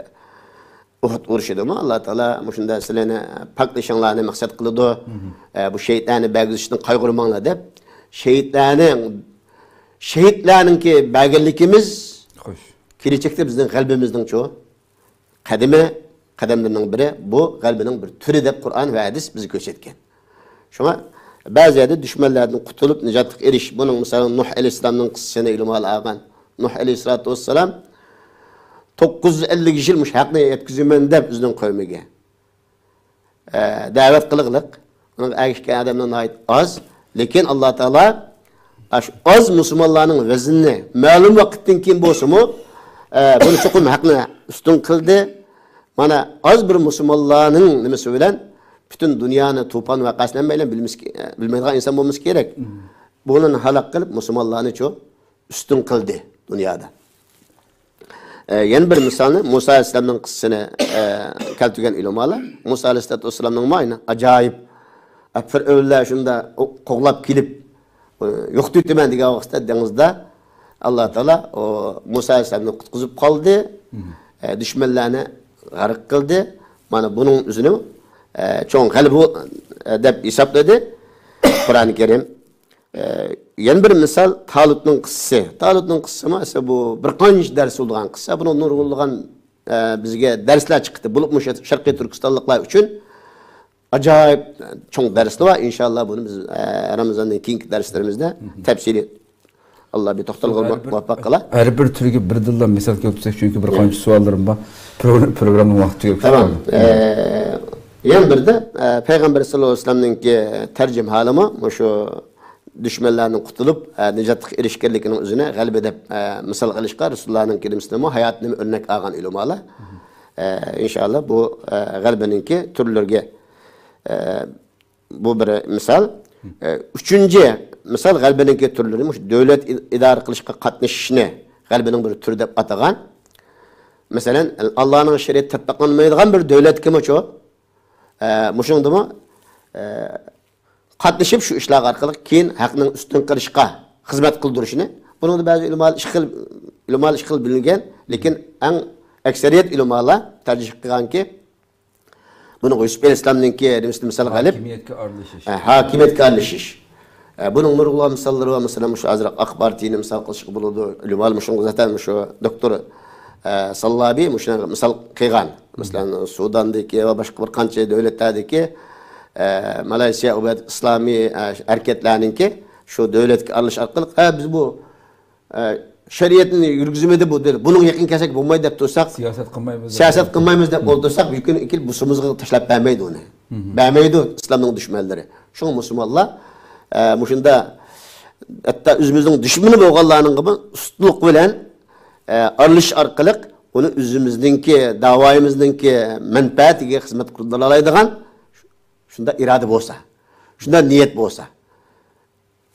ئۇھۇد ئۇرۇشىدىمۇ ئاللا تائالا مۇشۇنداق سىلەرنى پاكلىشىڭلارنى مەقسەت قىلىدۇ. ئە، بۇ شېھىتلەرنى بەرگۈزۈشتىن قايغۇرماڭلار دەپ، شېھىتلەرنى، شېھىتلەرنىڭكى بەرگەنلىكىمىز خوش. كېلەچەكتە بىزنىڭ غەلىبىمىزنىڭچۇ قەدىمى، قەدەملىرىنىڭ بىرى، بۇ غەلىبىنىڭ بىر تۈرى دەپ قۇرئان ۋە ھەدىس بىزگە كۆرسەتكەن. شۇڭا بەزى يەردە دۈشمەنلەردىن قۇتۇلۇپ نىجاتلىق ئېرىشىش، بۇنىڭ مىسالى نۇھ ئەلەيھىسسالامنىڭ قىسسىسىنى ئۆلىمالار ئالغان. نۇھ ئەلەيھىسسالاتۇ ۋەسسالام توققۇز يۈز ئەللىك يىل مۇشۇ ھەقنى يەتكۈزىمەن دەپ ئۆزىنىڭ قەۋمىگە ئە، دەۋەت قىلغلىق. ئۇنىڭغا ئەگىشكەن ئادەملەر ناھايىتى ئاز. لېكىن ئاللا تائالا ئاشۇ ئاز مۇسۇلمانلارنىڭ ۋەزنىنى مەلۇم ۋاقىتتىن كېيىن بولسىمۇ، ئە، بۇنى چوقۇم ھەقنى ئۈستۈن قىلدى. مانا ئاز بىر مۇسۇلمانلارنىڭ نېمىسى بىلەن پۈتۈن دۇنيانى توپان ۋەقەسىنى ھەممەيلەن بىلمىسى، بىلمەيدىغان ئىنسان بولمىسا كېرەك. بۇنى ھالاك قىلىپ مۇسۇلمانلارنىچۇ ئۈستۈن قىلدى دۇنيادا. ئە، يەنە بىر مىسالنى مۇسا ئەلەيھىسسالامنىڭ قىسسىسىنى، ئە، كەلتۈرگەن ئۆلىمالار. مۇسا ئەلەيھىسسالاتۇ ۋەسسالامنىڭمۇ ئاينى ئاجايىپ، ئە، پىرئەۋنلەر شۇنداق قوغلاپ كېلىپ، ئە، يوقىتىۋېتىمەن دېگەن ۋاقىتتا دېڭىزدا ئاللا تائالا ئۇ مۇسا ئەلەيھىسسالامنى قۇتقۇزۇپ قالدى. ئە، دۈشمەنلەرنى غەرق قىلدى. مانا بۇنىڭ ئۆزىنى، ئە، چوڭ غەلىبە، ئە، دەپ ھېسابلىدى قۇرئانى كەرىم. ئە، يەنە بىر مىسال تالۇتنىڭ قىسسىسى. تالۇتنىڭ قىسسىسىمۇ ئەسلى بۇ بىر قانچە دەرس بولىدىغان قىسسە. بۇنىڭ نۇرغۇنلىغان، ئە، بىزگە دەرسلەر چىقتى. بولۇپمۇ شەرقىي تۈركىستانلىقلار ئۈچۈن ئاجايىپ چوڭ دەرسلىرى بار. ئىنشاللا بۇنى بىز، ئە، رامىزاننىڭ كېيىنكى دەرسلىرىمىزدە تەپسىلىي ئاللا بىر توختالغىلى مۇۋەپپەق قىلا. ھەر بىر تۈرگە بىردىنلا مىسال كەلتۈرسەك، چۈنكى بىر قانچە سوئاللىرىم بار. پروگراممىڭ ۋاقتى تۈگەپ كېتىۋاتىدۇ. تامام. ئە، يەنە بىردە، ئە، پەيغەمبەر ساللاللاھۇ ئەلەيھى ۋەسەللەمنىڭكى تەرجىمىھالىمۇ مۇشۇ دۈشمەنلەرنىڭ قۇتۇلۇپ، ئە، نىجاتلىق ئېرىشكەنلىكىنىڭ ئۆزىنى غەلىبە دەپ، ئە، مىسال قىلىشقا، رەسۇلۇللانىڭ كېلىمىسىنىمۇ ھاياتىنىمۇ ئۆرنەك ئالغان ئۆلىمالار. ئە، ئىنشاللا بۇ، ئە، غەلىبىنىڭكى تۈرلىرىگە، ئە، بۇ بىر مىسال. ئە، ئۈچىنچى مىسال غەلىبىنىڭكى تۈرلىرى مۇشۇ دۆلەت ئىد-، ئىدارە قىلىشقا قاتنىشىشنى غەلىبىنىڭ بىر تۈرى دەپ ئاتىغان. مەسىلەن، ئاللانىڭ شەرىئىتى تەتبىقلانمايدىغان بىر دۆلەتكىمۇچۇ، ئە، مۇشۇنىڭدىمۇ، ئە، قاتنىشىپ شۇ ئىشلار ئارقىلىق كېيىن ھەقنىڭ ئۈستۈن قىلىشقا خىزمەت قىلدۇرۇشىنى. بۇنىڭدا بەزى ئۆلىمالار ئىككى خىل، ئۆلىمالار ئىككى خىل بۆلۈنگەن، لېكىن ئەڭ ئەكسەرىيەت ئۆلىمالار تەرجىھ قىلغانكى، بۇنىڭغا يۈسۈپ ئەلەيھىسسالامنىڭكى نېمىسىنى مىسال قىلىپ، ھاكىمىيەتكە ئارىلىشىش. ھە، ھاكىمىيەتكە ئارىلىشىش. ئە، بۇنىڭ نۇرغۇنلىغان مىساللىرى بار. مەسىلەن، مۇشۇ ھازىر ئاق پارتىيىنى مىسال قىلىشقا بولىدۇ. ئۆلىمالار مۇشۇنىڭغا زاتەن مۇشۇ دوكتور، ئە، ساللابى مۇشۇنى مىسال قىلغان. مەسىلەن، سۇداندىكى ۋە باشقا بىر قانچە دۆلەتلەردىكى، ئە، مالايسىيا ئىسلامىي، ئە، ھەرىكەتلەرنىڭكى شۇ دۆلەتكە ئارىلىشىش ئارقىلىق، ھە، بىز بۇ ئە، شەرىئەتنى يۈرگۈزمىدى بۇ دۆلەت. بۇنىڭغا يېقىن كەلسەك بولمايدۇ دەپ تۇرساق، سىياسەت قىلمايمىز دەپ، سىياسەت قىلمايمىز دەپ ئولتۇرساق، بۈگۈن ئىككىلى بۇسىمىزغا تاشلاپ بەرمەيدۇ ئۇنى. بەرمەيدۇ ئىسلامنىڭ دۈشمەنلىرى. شۇڭا مۇسۇلمانلار، ئە، مۇشۇندا ھەتتا ئۆزىمىزنىڭ دۈشمىنى بولغانلارنىڭغىمۇ ئۇستىلىق بىلەن، ئە، ئارىلىشىش ئارقىلىق ئۇنى ئۆزىمىزنىڭكى، داۋايىمىزنىڭكى مەنپەئەتىگە خىزمەت قىلدۇرالايدىغان شۇنداق ئىرادە بولسا، شۇنداق نىيەت بولسا.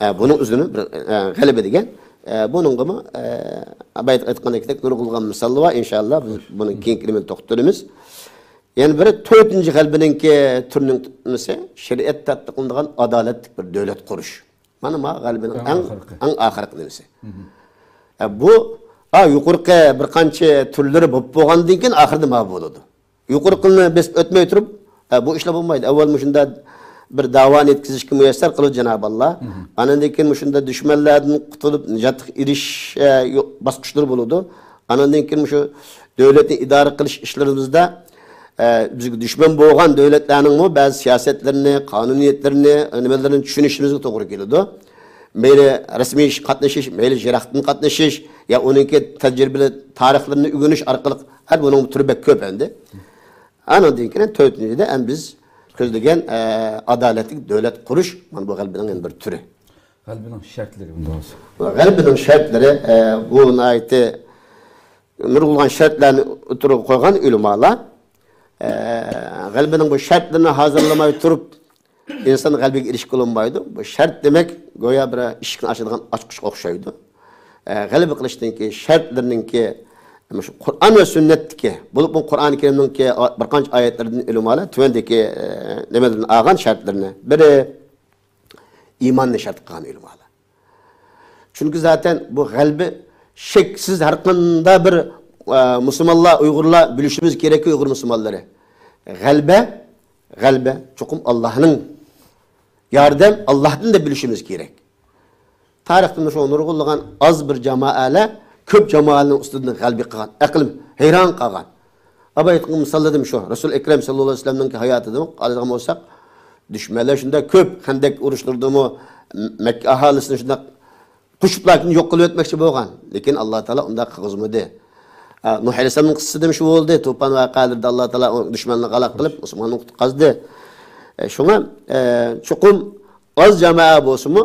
ئە، بۇنىڭ ئۆزىنى بىر، ئە، غەلىبە دېگەن. ئە، بۇنىڭغىمۇ، ئە، بايىقى ئېيتقاندەك نۇرغۇنلىغان مىساللار بار. ئىنشاللا بىز بۇنى كېيىنكى نېمىدە توختىلىمىز. يەنە بىرى تۆتىنچى غەلىبىنىڭكى تۈرىنىڭ نېمىسى، شەرىئەت تەتبىقلىنىدىغان ئادالەتلىك بىر دۆلەت قۇرۇش. مانا، ما غەلىبىنىڭ ئەڭ ئەڭ، ئاخىرقى. ئەڭ ئاخىرقى نېمىسى. ئە، بۇ، ئا، يۇقىرىقى بىر قانچە تۈرلىرى بولۇپ بولغاندىن كېيىن ئاخىرىدا ما بولىدۇ. يۇقىرىقىنى بېسىپ ئۆتمەي تۇرۇپ، ئە، بۇ ئىشلار بولمايدۇ. ئەۋۋەل مۇشۇنداق بىر داۋانى يەتكۈزۈشكە مۇيەسسەر قىلىدۇ جانابى ئاللا. ئاندىن كېيىن مۇشۇنداق دۈشمەنلەردىن قۇتۇلۇپ نىجاتلىق ئېرىشىش، ئە، يو-، باسقۇچلىرى بولىدۇ. ئاندىن كېيىن مۇشۇ دۆلەتنى ئىدارە قىلىش ئىشلىرىمىزدا، ئە، بىزگە دۈشمەن بولغان دۆلەتلەرنىڭمۇ بەزى سىياسەتلىرىنى، قانۇنىيەتلىرىنى، نېمىلىرىنى چۈشىنىشىمىزگە توغرا كېلىدۇ. مەيلى رەسمىي ئىش قاتنىشىش، مەيلى يىراقتىن قاتنىشىش، يا ئۇنىڭكى تەجرىبىلىك تارىخلىرىنى ئۆگىنىش ئارقىلىق، ھەر بۇنىڭ تۈرى بەك كۆپ ئەمدى. ئانىڭدىن كېيىن تۆتىنچىدە ئەمدى بىز كۆزلىگەن، ئە، ئادالەتلىك دۆلەت قۇرۇش، مانا بۇ غەلىبىنىڭ يەنە بىر تۈرى. غەلىبىنىڭ شەرتلىرى بۇندا بولسا. غەلىبىنىڭ شەرتلىرى، ئە، بۇ ناھايىتى نۇرغۇنلىغان شەرتلەرنى ئوتتۇرىغا قويغان ئۆلىمالار، ئە، غەلىبىنىڭ بۇ شەرتلىرىنى ھازىرلىماي تۇرۇپ، ئىنسان غەلىبىگە ئېرىشكىلى بولمايدۇ. بۇ شەرت دېمەك، گويا بىر ئىشىكنى ئاچىدىغان ئاچقۇچقا ئوخشايدۇ. ئە، غەلىبە قىلىشنىڭكى شەرتلىرىنىڭكى، مۇشۇ قۇرئان ۋە سۈننەتتىكى، بولۇپمۇ قۇرئان كەرىمنىڭكى بىر قانچە ئايەتلىرىدىن ئۆلىمالار تۆۋەندىكى، ئە، نېمىلەرنى ئالغان شەرتلىرىنى. بىرى، ئىماننى شەرت قىلغان ئۆلىمالار. چۈنكى زاتەن بۇ غەلىبە شەكسىز ھەر قانداق بىر، ئە، مۇسۇلمانلار، ئۇيغۇرلار بىلىشىمىز كېرەككى، ئۇيغۇر مۇسۇلمانلىرى. غەلىبە، غەلىبە چوقۇم ئاللاھنىڭ ياردەم، ئاللاھتىن دەپ بىلىشىمىز كېرەك. تارىختا شۇ نۇرغۇنلىغان ئاز بىر جامائەلەر كۆپ جامائەلەرنىڭ ئۈستىدىن غەلىبە قىلغان. ئەقلىم ھەيران قالغان. ئاباي ئېيتقان مىساللىدىم شۇ. رەسۇل ئەكرەم ساللاللاھۇ ئەلەيھى ۋەسەللەمنىڭكى ھاياتىدىمۇ ئالىدىغان بولساق، دۈشمەنلەر شۇنداق كۆپ، خەندەك ئۇرۇشلىرىدىمۇ مەككە ئاھالىسىنى شۇنداق قوشۇپلاركىن يوق قىلىۋەتمەكچى بولغان. لېكىن ئاللا تائالا ئۇنداق قىلغۇزمىدى. ئە، نۇھ ئەلەيھىسسالامنىڭ قىسسىسىدىمۇ شۇ بولدى. توپان ۋەقەلىرىدە ئاللا تائالا ئۇ دۈشمەننى ھالاك قىلىپ، مۇسۇلماننى قۇتقازدى. ئە، شۇڭا، ئە، چوقۇم ئاز جامائە بولسىمۇ،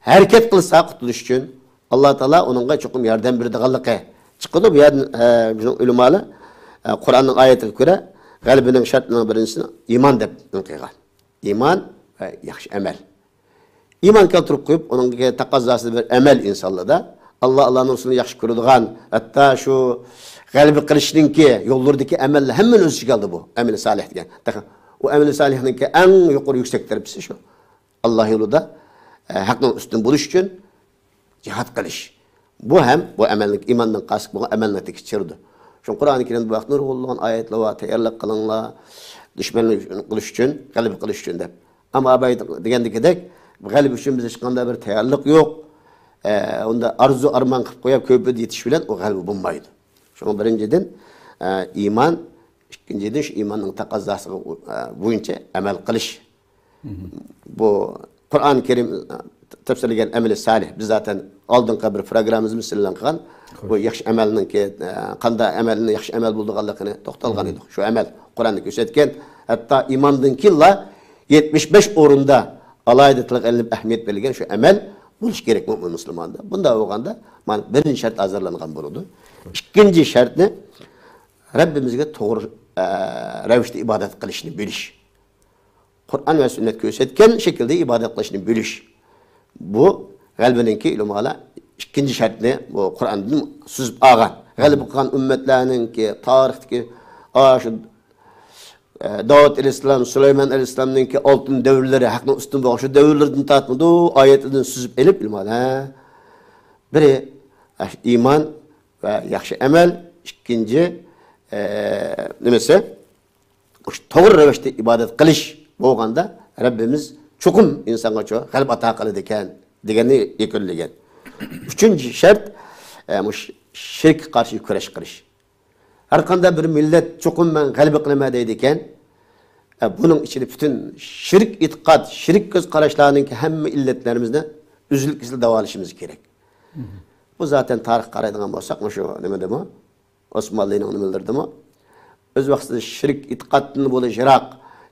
ھەرىكەت قىلسا قۇتۇلۇش ئۈچۈن، ئاللا تائالا ئۇنىڭغا چوقۇم ياردەم بېرىدىغانلىقى چىقىدۇ. بۇ يەردىن، ئە، بىزنىڭ ئۆلىمالار، ئە، قۇرئاننىڭ ئايىتىگە كۆرە، غەلىبىنىڭ شەرتلىرىنىڭ بىرىنچىسى ئىمان دەپ قىلغان. ئىمان ۋە ياخشى ئەمەل. ئىمان كەلتۈرۈپ قويۇپ، ئۇنىڭ تەقەززاسىدا بىر ئەمەل ئىنسانلاردا. ئاللا، ئاللانىڭ رەسۇلىنى ياخشى كۆرىدىغان، ھەتتا شۇ غەلىبە قىلىشنىڭكى يوللىرىدىكى ئەمەللەر ھەممىنى ئۆز ئىچىگە ئالدى بۇ. ئەمەلى سالىھ دېگەن. تېخى ئۇ ئەمەلى سالىھنىڭكى ئەڭ يۇقىرى يۈكسەك دەرىجىسى شۇ. ئاللا يولىدا، ئە، ھەقنىڭ ئۈستۈن بولۇش ئۈچۈن جىھاد قىلىش. بۇ ھەم بۇ ئەمەلنىڭ، ئىماندىن قاسىق بولغان ئەمەلنىڭ تېگىشى چىرىدۇ. شۇڭا قۇرئانى كەرىمدە بۇ ھەقتە نۇرغۇنلىغان ئايەتلەر بار. تەييارلىق قىلىڭلار، دۈشمەننى قىلىش ئۈچۈن، غەلىبە قىلىش ئۈچۈن دەپ. ئەمما ئاباي دېگەندىكىدەك، غەلىبە ئۈچۈن بىز ھېچقانداق بىر تەييارلىق يوق. ئە، ئۇندا ئارزۇ ئارمان قىلىپ قويۇپ، كۆپىدە يېتىش بىلەن ئۇ غەلىبە بولمايدۇ. شۇڭا بىرىنچىدىن، ئە، ئىمان، ئىككىنچىدىن شۇ ئىماننىڭ تەقەززاسىغا، ئە، بويىچە ئەمەل قىلىش. بۇ قۇرئان كەرىم، ئە، تەپسىرلىگەن ئەمەلى سالىھ. بىز زاتەن ئالدىنقى بىر پروگراممىمىزدا مىساللارنى قىلغان. بۇ ياخشى ئەمەلنىڭكى، ئە، قانداق ئەمەلنى ياخشى ئەمەل بولىدىغانلىقىنى توختالغان ئىدۇق. شۇ ئەمەل قۇرئاندا كۆرسەتكەن. ھەتتا ئىماندىن كېيىنلا يەتمىش بەش ئورۇندا ئالاھىدە تىلغا ئېلىنىپ ئەھمىيەت بېرىلگەن شۇ ئەمەل بولۇشى كېرەك مۆمىن مۇسۇلماندا. بۇنداق بولغاندا، مانا بىرىنچى شەرت ھازىرلانغان بولىدۇ. ئىككىنچى شەرتنى رەببىمىزگە توغرا، ئە، رەۋىشتە ئىبادەت قىلىشنى بىلىش. قۇرئان ۋە سۈننەت كۆرسەتكەن شەكىلدە ئىبادەت قىلىشنى بىلىش. بۇ غەلىبىنىڭكى ئۆلىمالار ئىككىنچى شەرتنى بۇ قۇرئاندىن سۈزۈپ ئالغان. غەلىبە قىلغان ئۈممەتلەرنىڭكى تارىختىكى، ئاشۇ، ئە، داۋۇت ئەلەيھىسسالام، سۇلايمان ئەلەيھىسسالامنىڭكى ئالتۇن دەۋرلىرى، ھەقنىڭ ئۈستۈن بولغان شۇ دەۋرلىرىدىن تارتمىدۇ، ئايەتلىرىدىن سۈزۈپ ئېلىپ ئۆلىمالار. بىرى، ئە، ئىمان ۋە ياخشى ئەمەل، ئىككىنچى، ئە، نېمىسى؟ مۇشۇ توغرا رەۋىشتە ئىبادەت قىلىش بولغاندا، رەببىمىز چوقۇم ئىنسانغا شۇ غەلىبە ئاتا قىلىدىكەن دېگەننى يەكۈنلىگەن. ئۈچىنچى شەرت، ئە، مۇشۇ شىرككە قارشى كۈرەش قىلىش. ھەر قانداق بىر مىللەت چوقۇم مەن غەلىبە قىلىمەن دەيدىكەن، ئە، بۇنىڭ ئىچىدە پۈتۈن شىرك ئېتىقاد، شىرك كۆز قاراشلارنىڭكى ھەممە ئىللەتلىرىمىزنى ئۈزۈل-كېسىل داۋالىشىمىز كېرەك. بۇ زاتەن تارىخقا قارايدىغان بولساق، مۇشۇ نېمىدىمۇ؟ ئوسمانلىنىڭ نېمىلىرىدىمۇ؟ ئۆز ۋاقتىدا شىرك ئېتىقادتىن بولۇش يىراق.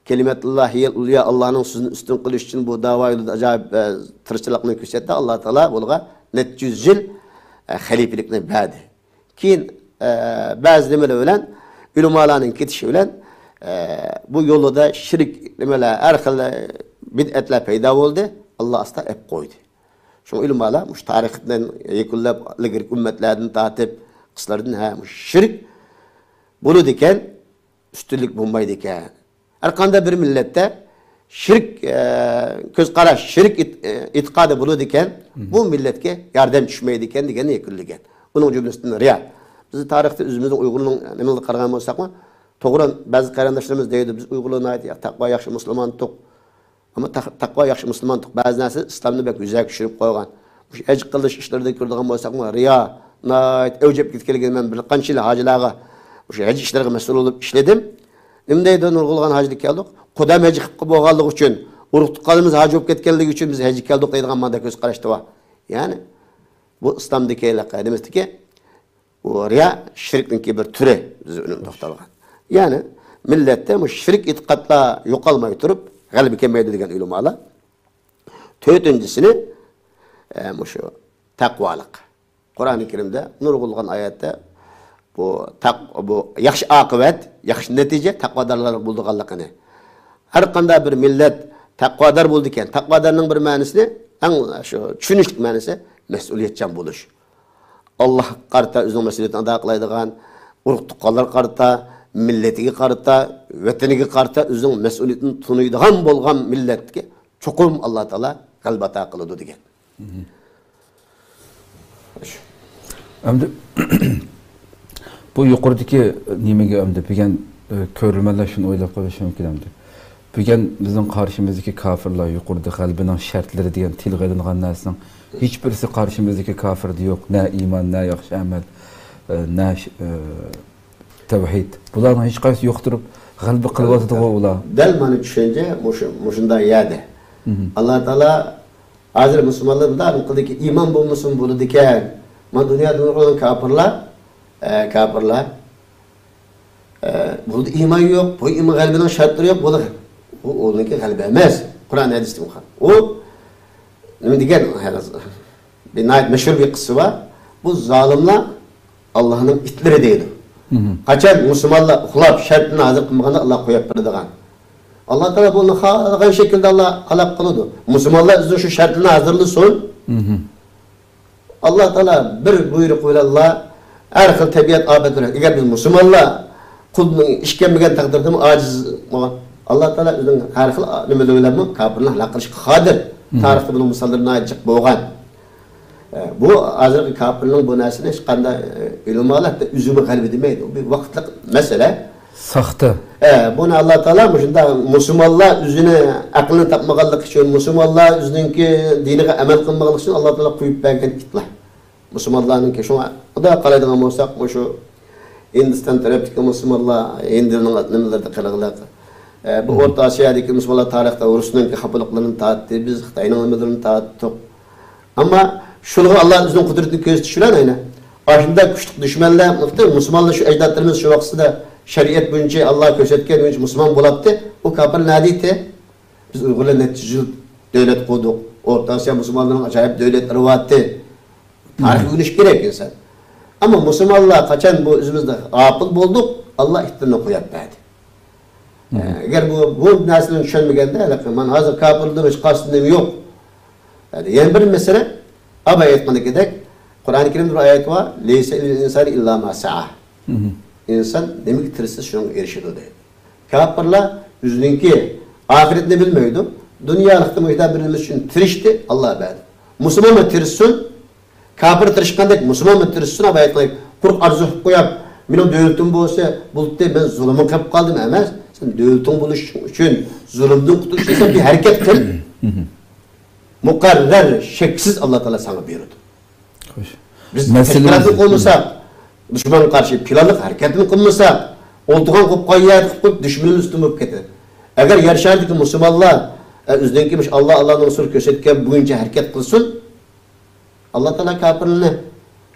كەلىمەتۇللاھىيەل ئۇليا، ئاللانىڭ سۆزىنى ئۈستۈن قىلىش ئۈچۈن بۇ داۋا يولىدا ئاجايىپ، ئە، تىرىشچانلىقنى كۆرسەتتى. ئاللا تائالا بۇلارغا نەچچە يۈز يىل، ئە، خەلىپىلىكنى بەردى. كېيىن، ئە، بەزى نېمىلەر بىلەن، ئۆلىمالارنىڭ كېتىشى بىلەن، ئە، بۇ يولىدا شىرك نېمىلەر، ھەر خىل بىدئەتلەر پەيدا بولدى. ئاللا ئاستا ئەپ قويدى. شۇڭا ئۆلىمالار مۇشۇ تارىختىن يەكۈنلەپ، ئىلگىرىكى ئۈممەتلەردىن تارتىپ، قىسلاردىن، ھە، مۇشۇ شىرك بولىدىكەن، ئۈستۈنلۈك بولمايدىكەن. ھەر قانداق بىر مىللەتتە شىرك، ئە، كۆز قاراش، شىرك ئېت-، ئە، ئېتىقادى بولىدىكەن، بۇ مىللەتكە ياردەم چۈشمەيدىكەن دېگەننى يەكۈنلىگەن. ئۇنىڭ جۈملىسىدىن رىيا. بىز تارىختا ئۆزىمىزنىڭ ئۇيغۇرنىڭ نېمىلىرىغا قارىغان بولساقمۇ، توغرا، بەزى قېرىنداشلىرىمىز دەيدۇ، بىز ئۇيغۇرلار ناھايىتى تەقۋا ياخشى مۇسۇلمان ئىدۇق. ئەمما تەق-، تەقۋا ياخشى مۇسۇلمان ئىدۇق. بەزى نەرسە ئىسلامنى بەك يۈزەكى چۈشۈرۈپ قويغان. مۇشۇ ھەج قىلىش ئىشلىرىدا كۆرىدىغان بولساقمۇ، رىيا ناھايىتى ئەۋج ئېلىپ كەتكەنلىكىنى مەن بىر قانچە يىل ھاجىلارغا مۇشۇ ھەج ئىشلىرىغا مەسئۇل بولۇپ ئىشلىدىم. نېمە دەيدۇ، نۇرغۇنلىغان ھاجىلار كەلدۇق. قۇدام ھەج قىلىپ بولغانلىقى ئۈچۈن، ئۇرۇق تۇغقانلىرىمىز ھاجى بولۇپ كەتكەنلىكى ئۈچۈن بىز ھەجگە كەلدۇق دەيدىغان مانداق كۆز قاراشتا بار. يەنى بۇ ئىسلامدىكى نېمىسىدىكى بۇ رىيا شىركنىڭكى بىر تۈرى، بىز ئۈنۈم توختالغان. يەنى مىللەتتە بۇ شىرك ئېتىقادلار يوقالماي تۇرۇپ، غەلىبە كەلمەيدۇ دېگەن ئۆلىمالار. تۆتىنچىسىنى، ئە، مۇشۇ تەقۋالىق. قۇرئانى كەرىمدە نۇرغۇنلىغان ئايەتتە بۇ تەق-، بۇ ياخشى ئاقىۋەت، ياخشى نەتىجە تەقۋادارلارغا بولىدىغانلىقىنى. ھەر قانداق بىر مىللەت تەقۋادار بولىدىكەن. تەقۋادارنىڭ بىر مەنىسىنى ئەڭ شۇ چۈشىنىشلىك مەنىسى مەسئۇلىيەتچان بولۇش. ئاللاھقا قارىتا ئۆزىنىڭ مەسئۇلىيىتىنى ئادا قىلايدىغان، ئۇرۇق تۇغقانلارغا قارىتا، مىللىتىگە قارىتا، ۋەتىنىگە قارىتا ئۆزىنىڭ مەسئۇلىيىتىنى تونۇيدىغان بولغان مىللەتكە چوقۇم ئاللا تائالا غەلىبە ئاتا قىلىدۇ دېگەن. ئەمدى بۇ يۇقىرىدىكى نېمىگە ئەمدى بۈگۈن، ئە، كۆرۈرمەنلەر شۇنى ئويلاپ قېلىشى مۇمكىن ئەمدى. بۈگۈن بىزنىڭ قارشىمىزدىكى كاپىرلار يۇقىرىدا غەلىبىنىڭ شەرتلىرى دېگەن تىلغا ئېلىنغان نەرسىنىڭ ھېچبىرسى قارشىمىزدىكى كاپىردا يوق. نە ئىمان، نە ياخشى ئەمەل، ئە، نە ش-، ئە، تەۋھىد. بۇلارنىڭ ھېچقايسىسى يوق تۇرۇپ غەلىبە قىلىۋاتىدىغۇ ئۇلار. دەل مانا چۈشەنچە مۇشۇ، مۇشۇنداق يەردە. ئاللا تائالا ھازىر مۇسۇلمانلار بۇنداق قىلدىكى، ئىمان بولمىسىمۇ بولىدىكەن. مانا دۇنيادا نۇرغۇن كاپىرلار، ئە، كاپىرلار، ئە، بۇنىڭدا ئىمان يوق، بۇ ئىمان غەلىبىنىڭ شەرتلىرى يوق، بۇ، ئۇ ئۇنىڭكى غەلىبە ئەمەس. قۇرئان ھەدىستىن ئۇ نېمە دېگەن؟ بىر ناھايىتى مەشھۇر بىر قىسسە بار. بۇ زالىملار ئاللاھنىڭ ئىتلىرى دەيدۇ. قاچان مۇسۇلمانلار ئۇخلاپ، شەرتىنى ھازىر قىلمىغاندا، ئاللا قويۇپ بېرىدىغان. ئاللا تائالا بۇنى خالىغان شەكىلدە ئاللا ھالاك قىلىدۇ. مۇسۇلمانلار ئۆزىنىڭ شۇ شەرتىنى ھازىرلىسۇن. ئاللا تائالا بىر بۇيرۇق بىلەنلا ھەر خىل تەبىئەت ئاپەتلىرى. ئەگەر بىز مۇسۇلمانلار قۇلنى ئىشكەنمىگەن تەقدىردىمۇ ئاجىز بولغان. ئاللا تائالا ئۆزىنىڭ ھەر خىل نېمىلىرى بىلەنمۇ كاپىرنى ھالاك قىلىشقا قادىر. تارىختا بۇنىڭ مىساللىرى ناھايىتى جىق بولغان. ئە، بۇ ھازىرقى كاپىرنىڭ بۇ نەرسىنى ھېچقانداق، ئە، ئۆلىمالار ھەتتا ئۆزىمۇ غەلىبە دېمەيدۇ. ئۇ بىر ۋاقىتلىق مەسىلە. ساختا. ئە، بۇنى ئاللا تائالا مۇشۇنداق مۇسۇلمانلار ئۆزىنى ئەقلىنى تاپمىغانلىقى ئۈچۈن، مۇسۇلمانلار ئۆزىنىڭكى دىنىغا ئەمەل قىلمىغانلىقى ئۈچۈن ئاللا تائالا قويۇپ بەرگەن ئىتلار. مۇسۇلمانلارنىڭكى شۇڭا خۇدا قارايدىغان بولساق، مۇشۇ ھىندىستان تەرەپتىكى مۇسۇلمانلار ھىندىنىڭ نېمىلىرىدە قىلغىلىق. ئە، بۇ ئورتا ئاسىيادىكى مۇسۇلمانلار تارىختا رۇسنىڭكى خاپىلىقلىرىنى تارتتى، بىز خىتاينىڭ نېمىلىرىنى تارتتۇق. ئەمما شۇلارغا ئاللا ئۆزىنىڭ قۇدرىتىنى كۆرسىتىش بىلەن ئەينە ئاشۇنداق كۈچلۈك دۈشمەنلەر، مۇسۇلمانلار شۇ ئەجدادلىرىمىز شۇ ۋاقتىدا شەرىئەت بويىچە ئاللا كۆرسەتكەن بويىچە مۇسۇلمان بولاپتۇ. ئۇ كاپىر نەدە ئىدى؟ بىز ئۇيغۇرلار نەچچە يۈز يىل دۆلەت قۇردۇق. ئورتا ئاسىيا مۇسۇلمانلىرىنىڭ ئاجايىپ دۆلەتلىرى بارتى. تارىخ ئۆگىنىش كېرەك ئىنسان. ئەمما مۇسۇلمانلار قاچان بۇ ئۆزىمىزدە غاپىل بولدۇق، ئاللا ئىتلىرىنى قويۇپ بەردى. ئە، ئەگەر بۇ، بۇ نەرسىنى چۈشەنمىگەندە، ھېلىقى، مانا ھازىر كاپىرلىرىمىز قاستىدىن يوق. يەنە بىر مەسىلە، ئابا ئېيتقىنىدەك، قۇرئان كەرىمدە بىر ئايەت بار، لەيسە لىل ئىنسانى ئىللا ما سەئا. ئىنسان نېمىگە تىرىشسا، شۇنىڭغا ئېرىشىدۇ، دەيدۇ. كاپىرلار ئۆزىنىڭكى ئاخىرىتىنى بىلمەيدۇ. دۇنيالىقتا مۇشۇنداق بىر نېمە ئۈچۈن تىرىشتى، ئاللا بەردى. مۇسۇلمانمۇ تىرىشسۇن، كاپىر تىرىشقاندەك مۇسۇلمانمۇ تىرىشسۇن، ئابا ئېيتقاندەك، قۇرۇق ئارزۇ قىلىپ قويۇپ، مېنىڭ دۆلىتىم بولسا بولدى، مەن زۇلۇمغا قېلىپ قالدىم ئەمەس. سەن دۆلىتىڭ بولۇش ئۈچۈن، زۇلۇمدىن قۇتۇلۇش ئۈچۈن سەن بىر ھەرىكەت قىل. مۇقەررەر، شەكسىز ئاللا تائالا ساڭا بېرىدۇ. خوش. بىز مەسىلىمىز تەشكىلاتنى قۇرمىساق، دۈشمەنگە قارشى پىلانلىق ھەرىكەتنى قىلمىساق، ئولتۇرغان قوپقان يەردە قىلىپ قويۇپ، دۈشمىنىمىز ئۈستۈن بولۇپ كېتىدۇ. ئەگەر يەر شارىدىكى مۇسۇلمانلار، ئە، ئۆزىنىڭكى مۇشۇ ئاللا، ئاللانىڭ رەسۇلى كۆرسەتكەن بويىچە ھەرىكەت قىلسۇن، ئاللا تائالا كاپىرلارنى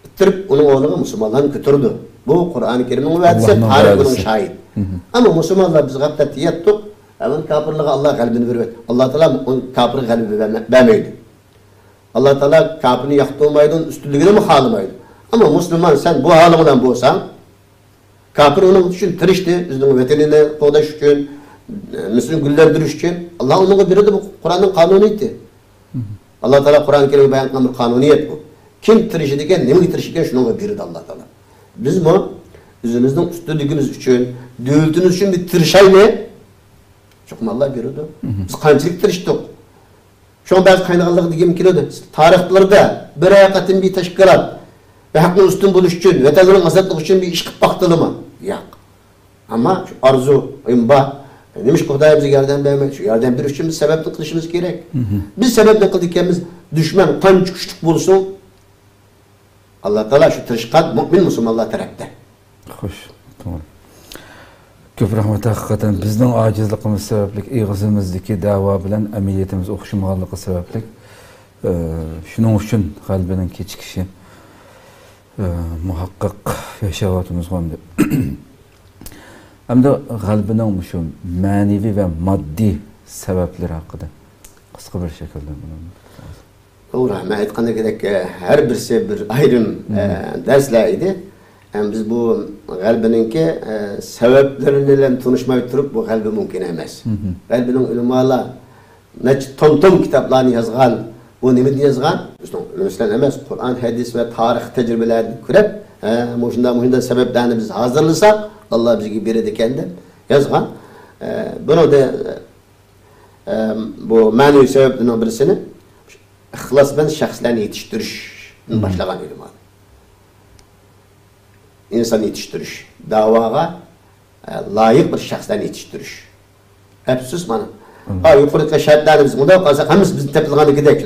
ئىتتىرىپ، ئۇنىڭ ئورنىغا مۇسۇلمانلارنى كۆتۈرىدۇ. بۇ قۇرئانى كەرىمنىڭ ۋەدىسى، تارىخ بۇنىڭ شاھىت. ئەمما مۇسۇلمانلار بىز غەپلەتتە ياتتۇق، ئەمما كاپىرلارغا ئاللا غەلىبىنى بېرىۋەتتى. ئاللا تائالا ئۇ كاپىرغا غەلىبە بەرمە-، بەرمەيدۇ. ئاللا تائالا كاپىرنى ياقتۇرمايدۇ، ئۈستۈنلۈكىنىمۇ خالىمايدۇ. ئەمما مۇسۇلمان، سەن بۇ ھالىڭ بىلەن بولساڭ، كاپىر ئۇنىڭ ئۈچۈن تىرىشتى، ئۆزىنىڭ ۋەتىنىنى قوغداش ئۈچۈن، مىسىرنى گۈللەندۈرۈش ئۈچۈن. ئاللا ئۇنىڭغا بېرىدۇ، بۇ قۇرئاننىڭ قانۇنىيىتى. ئاللا تائالا قۇرئان كەرىمدە بايان قىلغان بىر قانۇنىيەت بۇ. كىم تىرىشىدىكەن، نېمىگە تىرىشىدىكەن، شۇنىڭغا بېرىدۇ ئاللا تائالا. بىزمۇ ئۆزىمىزنىڭ ئۈستۈنلۈكىمىز ئۈچۈن، دۆلىتىمىز ئۈچۈن بىر تىرىشايلى. چوقۇم ئاللا بېرىدۇ. بىز قانچىلىك تىرىشتۇق؟ شۇڭا بەزى قاينىغانلىق دېگۈم كېلىدۇ. تارىخلىرىدا بىرەر قېتىم بىر تەشكىلات ۋە ھەقنىڭ ئۈستۈن بولۇش ئۈچۈن، ۋەتەنلىرىنىڭ ئازادلىقى ئۈچۈن بىر ئىش قىلىپ باقتىلىمۇ؟ ياق. ئەمما شۇ ئارزۇيۇم بار. نېمىشقا خۇدايىم بىزگە ياردەم بەرمەيدۇ؟ شۇ ياردەم بېرىش ئۈچۈن بىز سەۋەبنى قىلىشىمىز كېرەك. بىز سەۋەبنى قىلىدىكەنمىز، دۈشمەن قانچە كۈچلۈك بولسۇن، ئاللا تائالا شۇ تىرىشقان مۆمىن مۇسۇلمانلار تەرەپتە. خوش، توغرا. كۆپ رەھمەت. ھەقىقەتەن بىزنىڭ ئاجىزلىقىمىز سەۋەبلىك، ئېغىزىمىزدىكى دەۋا بىلەن ئەمەلىيىتىمىز ئوخشىمىغانلىقى سەۋەبلىك، ئە، شۇنىڭ ئۈچۈن غەلىبىنىڭ كېچىكىشى، ئە، مۇھەققەق ياشاۋاتىمىزغۇ ئەمدى. ئەمدى غەلىبىنىڭ مۇشۇ مەنىۋى ۋە ماددىي سەۋەبلىرى ھەققىدە قىسقا بىر شەكىلدە بۇنى. توغرا، مەن ئېيتقاندەك، ھەر بىرسى بىر ئايرىم، ئە، دەرسلەر ئىدى. ئەمما بىز بۇ غەلىبىنىڭكى، ئە، سەۋەبلىرى بىلەن تونۇشماي تۇرۇپ، بۇ غەلىبە مۇمكىن ئەمەس. غەلىبىنىڭ ئۆلىمالار نەچچە توم-توم كىتابلارنى يازغان. بۇ نېمىدىن يازغان؟ بىزنىڭ ئۆزىمىزدىن ئەمەس، قۇرئان، ھەدىس ۋە تارىخ تەجرىبىلەردىن كۆرۈپ، ھە، مۇشۇنداق، مۇشۇنداق سەۋەبلەرنى بىز ھازىرلىساق، ئاللا بىزگە بېرىدىكەن دەپ يازغان. ئە، بۇنىڭدا، ئە، بۇ مەنىۋى سەۋەبلەرنىڭ بىرسىنى ئىخلاس بىلەن شەخسلەرنى يېتىشتۈرۈشتىن باشلىغان ئۆلىمالار. ئىنسان يېتىشتۈرۈش، داۋاغا، ئە، لايىق بىر شەخسلەرنى يېتىشتۈرۈش. ئەپسۇس مانا. ھا، يۇقىرىقى شەرتلەرنى بىز مۇنداق قىلساق، ھەممىسى بىزنىڭ تېپىلغاندىكىدەك،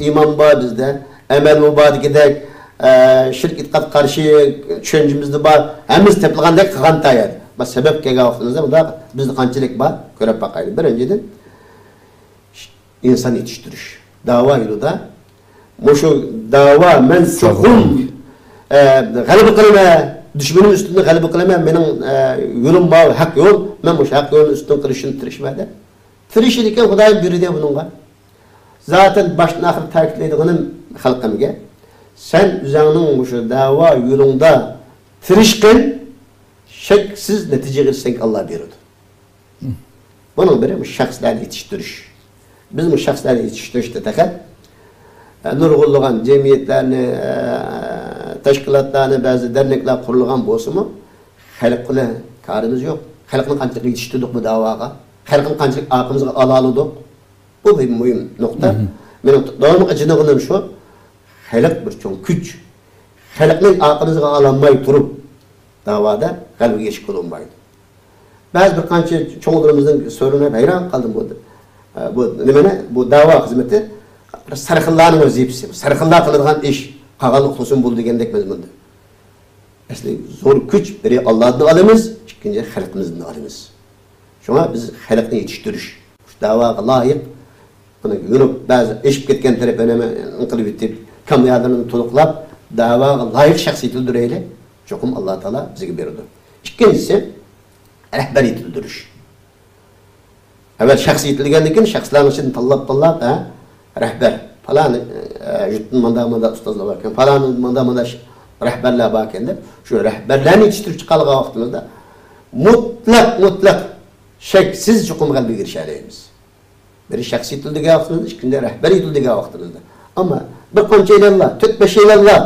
ئىمان بار بىزدە، ئەمەلمۇ باردىكىدەك، ئە، شىرك ئېتىقاد قارشى چۈشەنچىمىزدە بار، ھەممىسى تېپىلغاندەك قىلغان تايەر. بۇ سەۋەب كەلگەن ۋاقتىمىزدا بۇنداق بىزدە قانچىلىك بار، كۆرۈپ باقايلى. بىرىنچىدىن، ئىنسان يېتىشتۈرۈش. داۋا يولىدا مۇشۇ داۋا، مەن چوقۇم، ئە، غەلىبە قىلىمەن، دۈشمىنىم ئۈستىدىن غەلىبە قىلىمەن، مېنىڭ، ئە، يولۇم بار، ھەق يول، مەن مۇشۇ ھەق يولنىڭ ئۈستىدىن قىلىشنى تىرىشىمەن دەپ تىرىشىدىكەن. خۇدايىم بۇيرۇدى بۇنىڭغا. زاتەن باشتىن ئاخىر تەكىتلەيدىغىنىم خەلقىمگە، سەن ئۆزۈڭنىڭ مۇشۇ داۋا يولۇڭدا تىرىشقىن، شەكسىز نەتىجىگە ئېرىشسەڭ، ئاللا بېرىدۇ. بۇنىڭ بىرى مۇشۇ شەخسلەرنى يېتىشتۈرۈش. بىز مۇشۇ شەخسلەرنى يېتىشتۈرۈشتە پەقەت، ئە، نۇرغۇنلىغان جەمئىيەتلەرنى، ئە، تەشكىلاتلارنى، بەزى دەرنەكلەر قۇرۇلغان بولسىمۇ، خەلق بىلەن كارىمىز يوق. خەلقنى قانچىلىك يېتىشتۈردۇق بۇ داۋاغا؟ خەلقنى قانچىلىك ئارقىمىزغا ئالالىدۇق؟ بۇ بىر مۇھىم نۇقتا. مېنىڭ داۋاملىق ئېچىنىدىغىنىم شۇ، خەلق بىر چوڭ كۈچ. خەلقنى ئارقىمىزغا ئالالماي تۇرۇپ، داۋادا غەلىبىگە ئېرىشكىلى بولمايدۇ. بەزى بىر قانچە چوڭلىرىمىزدىن سورىنىپ ھەيران قالدىم بۇ. بۇ نېمىنى؟ بۇ داۋا خىزمىتى سەرخىللارنىڭ ۋەزىپىسى. سەرخىللار قىلىدىغان ئىش، قالغانلار ئۇخلىسۇن بولدى دېگەندەك مەزمۇندا. ئەسلى زور كۈچ بىرى ئاللادىن ئالىمىز، ئىككىنچى خەلقىمىزدىن ئالىمىز. شۇڭا بىز خەلقنى يېتىشتۈرۈش، شۇ داۋاغا لايىق، بۇنى يۇلۇپ، بەزى ئېشىپ كەتكەن تەرەپلەرنى قىلىۋېتىپ، كامالىيەتلىرىنى تولۇقلاپ، داۋاغا لايىق شەخس يېتىلدۈرەيلى. چوقۇم ئاللا تائالا بىزگە بېرىدۇ. ئىككىنچىسى، رەھبەر يېتىلدۈرۈش. ئەۋەل شەخس يېتىلگەندىن كېيىن، شەخسلەرنىڭ ئىچىدىن تاللاپ، تاللاپ، ھە، رەھبەر، پالان، ئە، يۇرتتىن ماندا، ماندا ئۇستازلار باركەن، پالان، ماندا، ماندا ش-، رەھبەرلەر باركەن دەپ، شۇ رەھبەرلەرنى يېتىشتۈرۈپ چىقالىغان ۋاقتىمىزدا، مۇتلەق، مۇتلەق، شەكسىز چوقۇم غەلىبىگە ئېرىشەلەيمىز. بىرى شەخس يېتىلدى دېگەن ۋاقتىمىزدا، ئىككىنچى رەھبەر يېتىلدى دېگەن ۋاقتىمىزدا. ئەمما بىر قانچەيلەنلا، تۆت-بەشەيلەنلا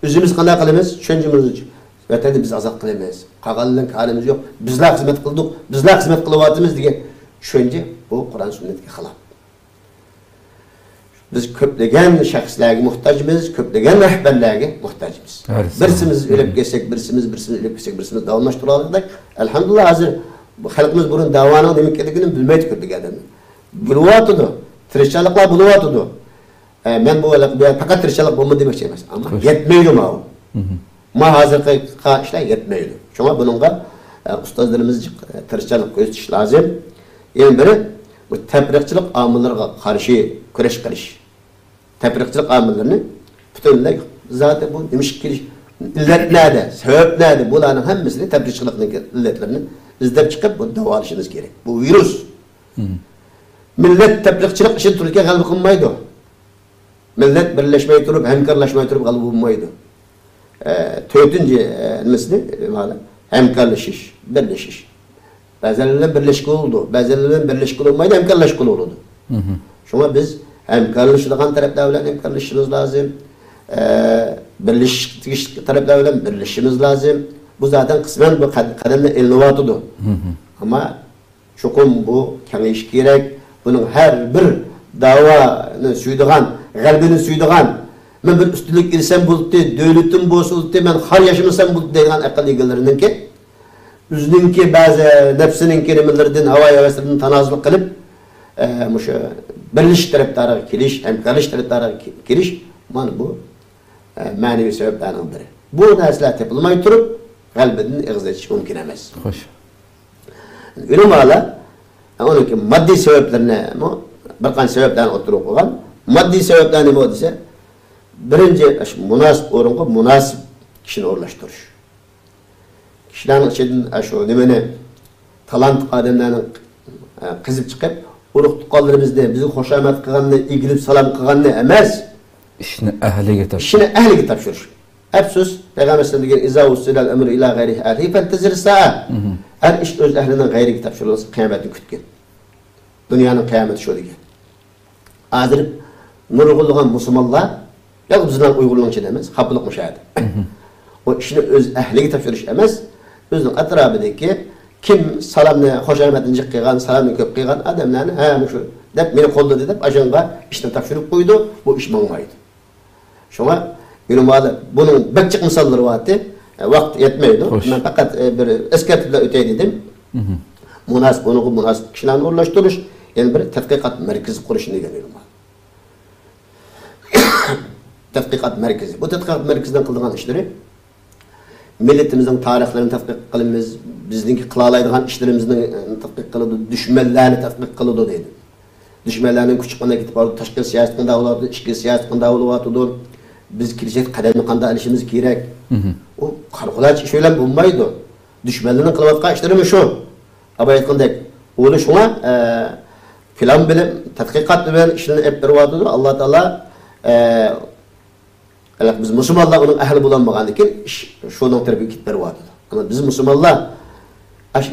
ئۆزىمىز قانداق قىلىمىز؟ چۈشەنچىمىزنى، ۋەتەننى بىز ئازاد قىلىمىز. قالغانلىرىنىڭ كارىمىز يوق. بىزلا خىزمەت قىلدۇق، بىزلا خىزمەت قىلىۋاتىمىز دېگەن چۈشەنچە، بۇ قۇرئان سۈننەتكە خىلاپ. بىز كۆپلىگەن شەخسلەرگە موھتاجمىز، كۆپلىگەن رەھبەرلەرگە موھتاجمىز. بىرسىمىز ئۆلۈپ كەتسەك، بىرسىمىز، بىرسىمىز ئۆلۈپ كەتسەك، بىرسىمىز داۋاملاشتۇرالىغۇدەك. ئەلھەمدۇلىللا، ھازىر بۇ خەلقىمىز بۇرۇن داۋانىڭ نېمە ئىكەنلىكىنى بىلمەيدۇ كۆپلىگەن ئادەملەر. بولۇۋاتىدۇ، تىرىشچانلىقلار بولۇۋاتىدۇ. ئە، مەن بۇ ھېلىقى بۇ يەردە پەقەت تىرىشچانلىق بولمىدى دېمەكچى ئەمەس. ئەمما يەتمەيدۇ ماۋۇ. ما ھازىرقى قىلغان ئىشلار يەتمەيدۇ. شۇڭا بۇنىڭغا، ئە، ئۇستازلىرىمىز جىق، ئە، تىرىشچانلىق كۆرسىتىش لازىم. يەنە بىرى، بۇ تەپرىقىچىلىق ئامىللىرىغا قارشى كۈرەش قىلىش. تەپرىقىچىلىق ئامىللىرىنى پۈتۈنلەي، زادى بۇ نېمىشقا كېلىش، ئىللەت نەدە، سەۋەب نەدە، بۇلارنىڭ ھەممىسىنى، تەپرىقىچىلىقنىڭ ئىللەتلىرىنى ئىزدەپ چىقىپ، بۇ داۋالىشىمىز كېرەك. بۇ ۋىرۇس. مىللەت تەپرىقىچىلىق ئىچىدە تۇرۇشقا غەلىبە قىلمايدۇ. مىللەت بىرلەشمەي تۇرۇپ، ھەمكارلاشماي تۇرۇپ غەلىبە بولمايدۇ. ئە، تۆتىنچى، ئە، نېمىسىنى، ھەمكارلىشىش، بىرلىشىش. بەزىلەر بىلەن بىرلەشكىلى بولىدۇ، بەزىلەر بىلەن بىرلەشكىلى بولمايدۇ، ھەمكارلاشقىلى بولىدۇ. شۇڭا بىز ھەمكارلىشىدىغان تەرەپلەر بىلەن ھەمكارلىشىشىمىز لازىم. ئە، بىرلىشىش تېگىشلىك تەرەپلەر بىلەن بىرلىشىشىمىز لازىم. بۇ زادەن قىسمەن بۇ قەد-، قەدەملەر ئېلىنىۋاتىدۇ. ئەمما چوقۇم بۇ كېڭىيىشى كېرەك. بۇنىڭ ھەر بىر داۋانى سۆيىدىغان، غەلىبىنى سۆيىدىغان، مەن بىر ئۈستۈنلۈك ئېلىسام بولدى، دۆلىتىم بولسا بولدى، مەن خار ياشىمىسام بولدى دەيدىغان ئەقىل ئىگىلىرىنىڭكى، ئۆزىنىڭكى بەزى نەپسىنىڭكى نېمىلىرىدىن، ھاۋايى ھەۋەسلىرىدىن تانازۇل قىلىپ، ئە، مۇشۇ بىرلىشىش تەرەپدارىغا كېلىش، ھەمكارلىشىش تەرەپدارىغا كېلىش، مانا بۇ ئە، مەنىۋى سەۋەبلەرنىڭ بىرى. بۇ نەرسىلەر تېپىلماي تۇرۇپ، غەلىبىدىن ئېغىز ئېچىش مۇمكىن ئەمەس. خوش. ئۆلىمالار، ئە، ئۇنىڭكى ماددىي سەۋەبلىرىنى، بۇ بىر قانچە سەۋەبلەرنى ئوتتۇرىغا قويغان. ماددىي سەۋەبلەر نېمە دېسە، بىرىنچى، ئاشۇ مۇناسىپ ئورۇنغا مۇناسىپ كىشىنى ئورۇنلاشتۇرۇش. كىشىلەرنىڭ ئىچىدىن ئاشۇ نېمىنى، تالانتلىق ئادەملەرنىڭ، ئە، قېزىپ چىقىپ، ئۇرۇق-تۇغقانلىرىمىزنى، بىزگە خۇشامەت قىلغاننى، ئېگىلىپ سالام قىلغاننى ئەمەس، ئىشنى ئەھلىگە تاپشۇرۇش. ئىشنى ئەھلىگە تاپشۇرۇش. ئەپسۇس، پەيغەمبەر ئەلەيھىسسالام دېگەن، «إذا وسد الأمر إلى غير أهله فانتظر الساعة.» ئەر ئىش ئۆز ئەھلىنىڭ غەيرىگە تاپشۇرۇلسا، قىيامەتنى كۈتكىن. دۇنيانىڭ قىيامىتى شۇ دېگەن. ھازىر نۇرغۇنلىغان مۇسۇلمانلار، يالغۇز بىزنىڭ ئۇيغۇرنىڭ ئىچىدە ئەمەس، خاپىلىقمۇ شۇ يەردە. ئۇ ئىشنى ئۆز ئەھلىگە تاپشۇرۇش ئەمەس، ئۆزىنىڭ ئەتراپىدىكى كىم سالامنى، خۇشامەتنى جىق قىلغان، سالامنى كۆپ قىلغان ئادەملەرنى، «ھە، مۇشۇ» دەپ، مېنى قوللىدى دەپ، ئاشۇنىڭغا ئىشنى تاپشۇرۇپ قويىدۇ، بۇ ئىش ماڭمايدۇ. شۇڭا ئۆلىمالار بۇنىڭ بەك جىق مىساللىرى بارتى. ۋاقىت يەتمەيدۇ. خوش. مەن پەقەت، ئە، بىر ئەسكەرتىپ بىلەن ئۆتەي دېدىم. مۇناسىپ، بۇنىڭغا مۇناسىپ كىشىلەرنى ئورۇنلاشتۇرۇش، يەنە بىر تەتقىقات مەركىزى قۇرۇشنى دېگەن ئۆلىمالار. تەتقىقات مەركىزى. بۇ تەتقىقات مەركىزىنىڭ قىلىدىغان ئىشلىرى مىللىتىمىزنىڭ تارىخلىرىنى تەتقىق قىلىمىز، بىزنىڭكى قىلالايدىغان ئىشلىرىمىزنى، ئە، تەتقىق قىلىدۇ، دۈشمەنلەرنى تەتقىق قىلىدۇ دەيدۇ. دۈشمەنلەرنىڭ كۈچى قانداق كېتىپ بارىدۇ، تاشقى سىياسىتى قانداق بولۇۋاتىدۇ، ئىچكى سىياسىتى قانداق بولۇۋاتىدۇ، بىز كېلىچەكتە قەدەمنى قانداق ئېلىشىمىز كېرەك؟ مھم. ئۇ قارىقۇلاچ ئىش بىلەن بولمايدۇ. دۈشمەنلەرنىڭ قىلىۋاتقان ئىشلىرىمۇ شۇ. ئاباي ئېيتقاندەك، ئۇنى شۇڭا، ئە، پىلان بىلەن، تەتقىقات بىلەن ئىشلىرىنى ئېلىپ بېرىۋاتىدۇ. ئاللا تائالا، ئە، ھېلىقى بىز مۇسۇلمانلار ئۇنىڭ ئەھلى بولالمىغاندىكىن ئىش شۇنىڭ تەرىپىگە كېتىپ بېرىۋاتىدۇ. ئەمما بىز مۇسۇلمانلار ئاشۇ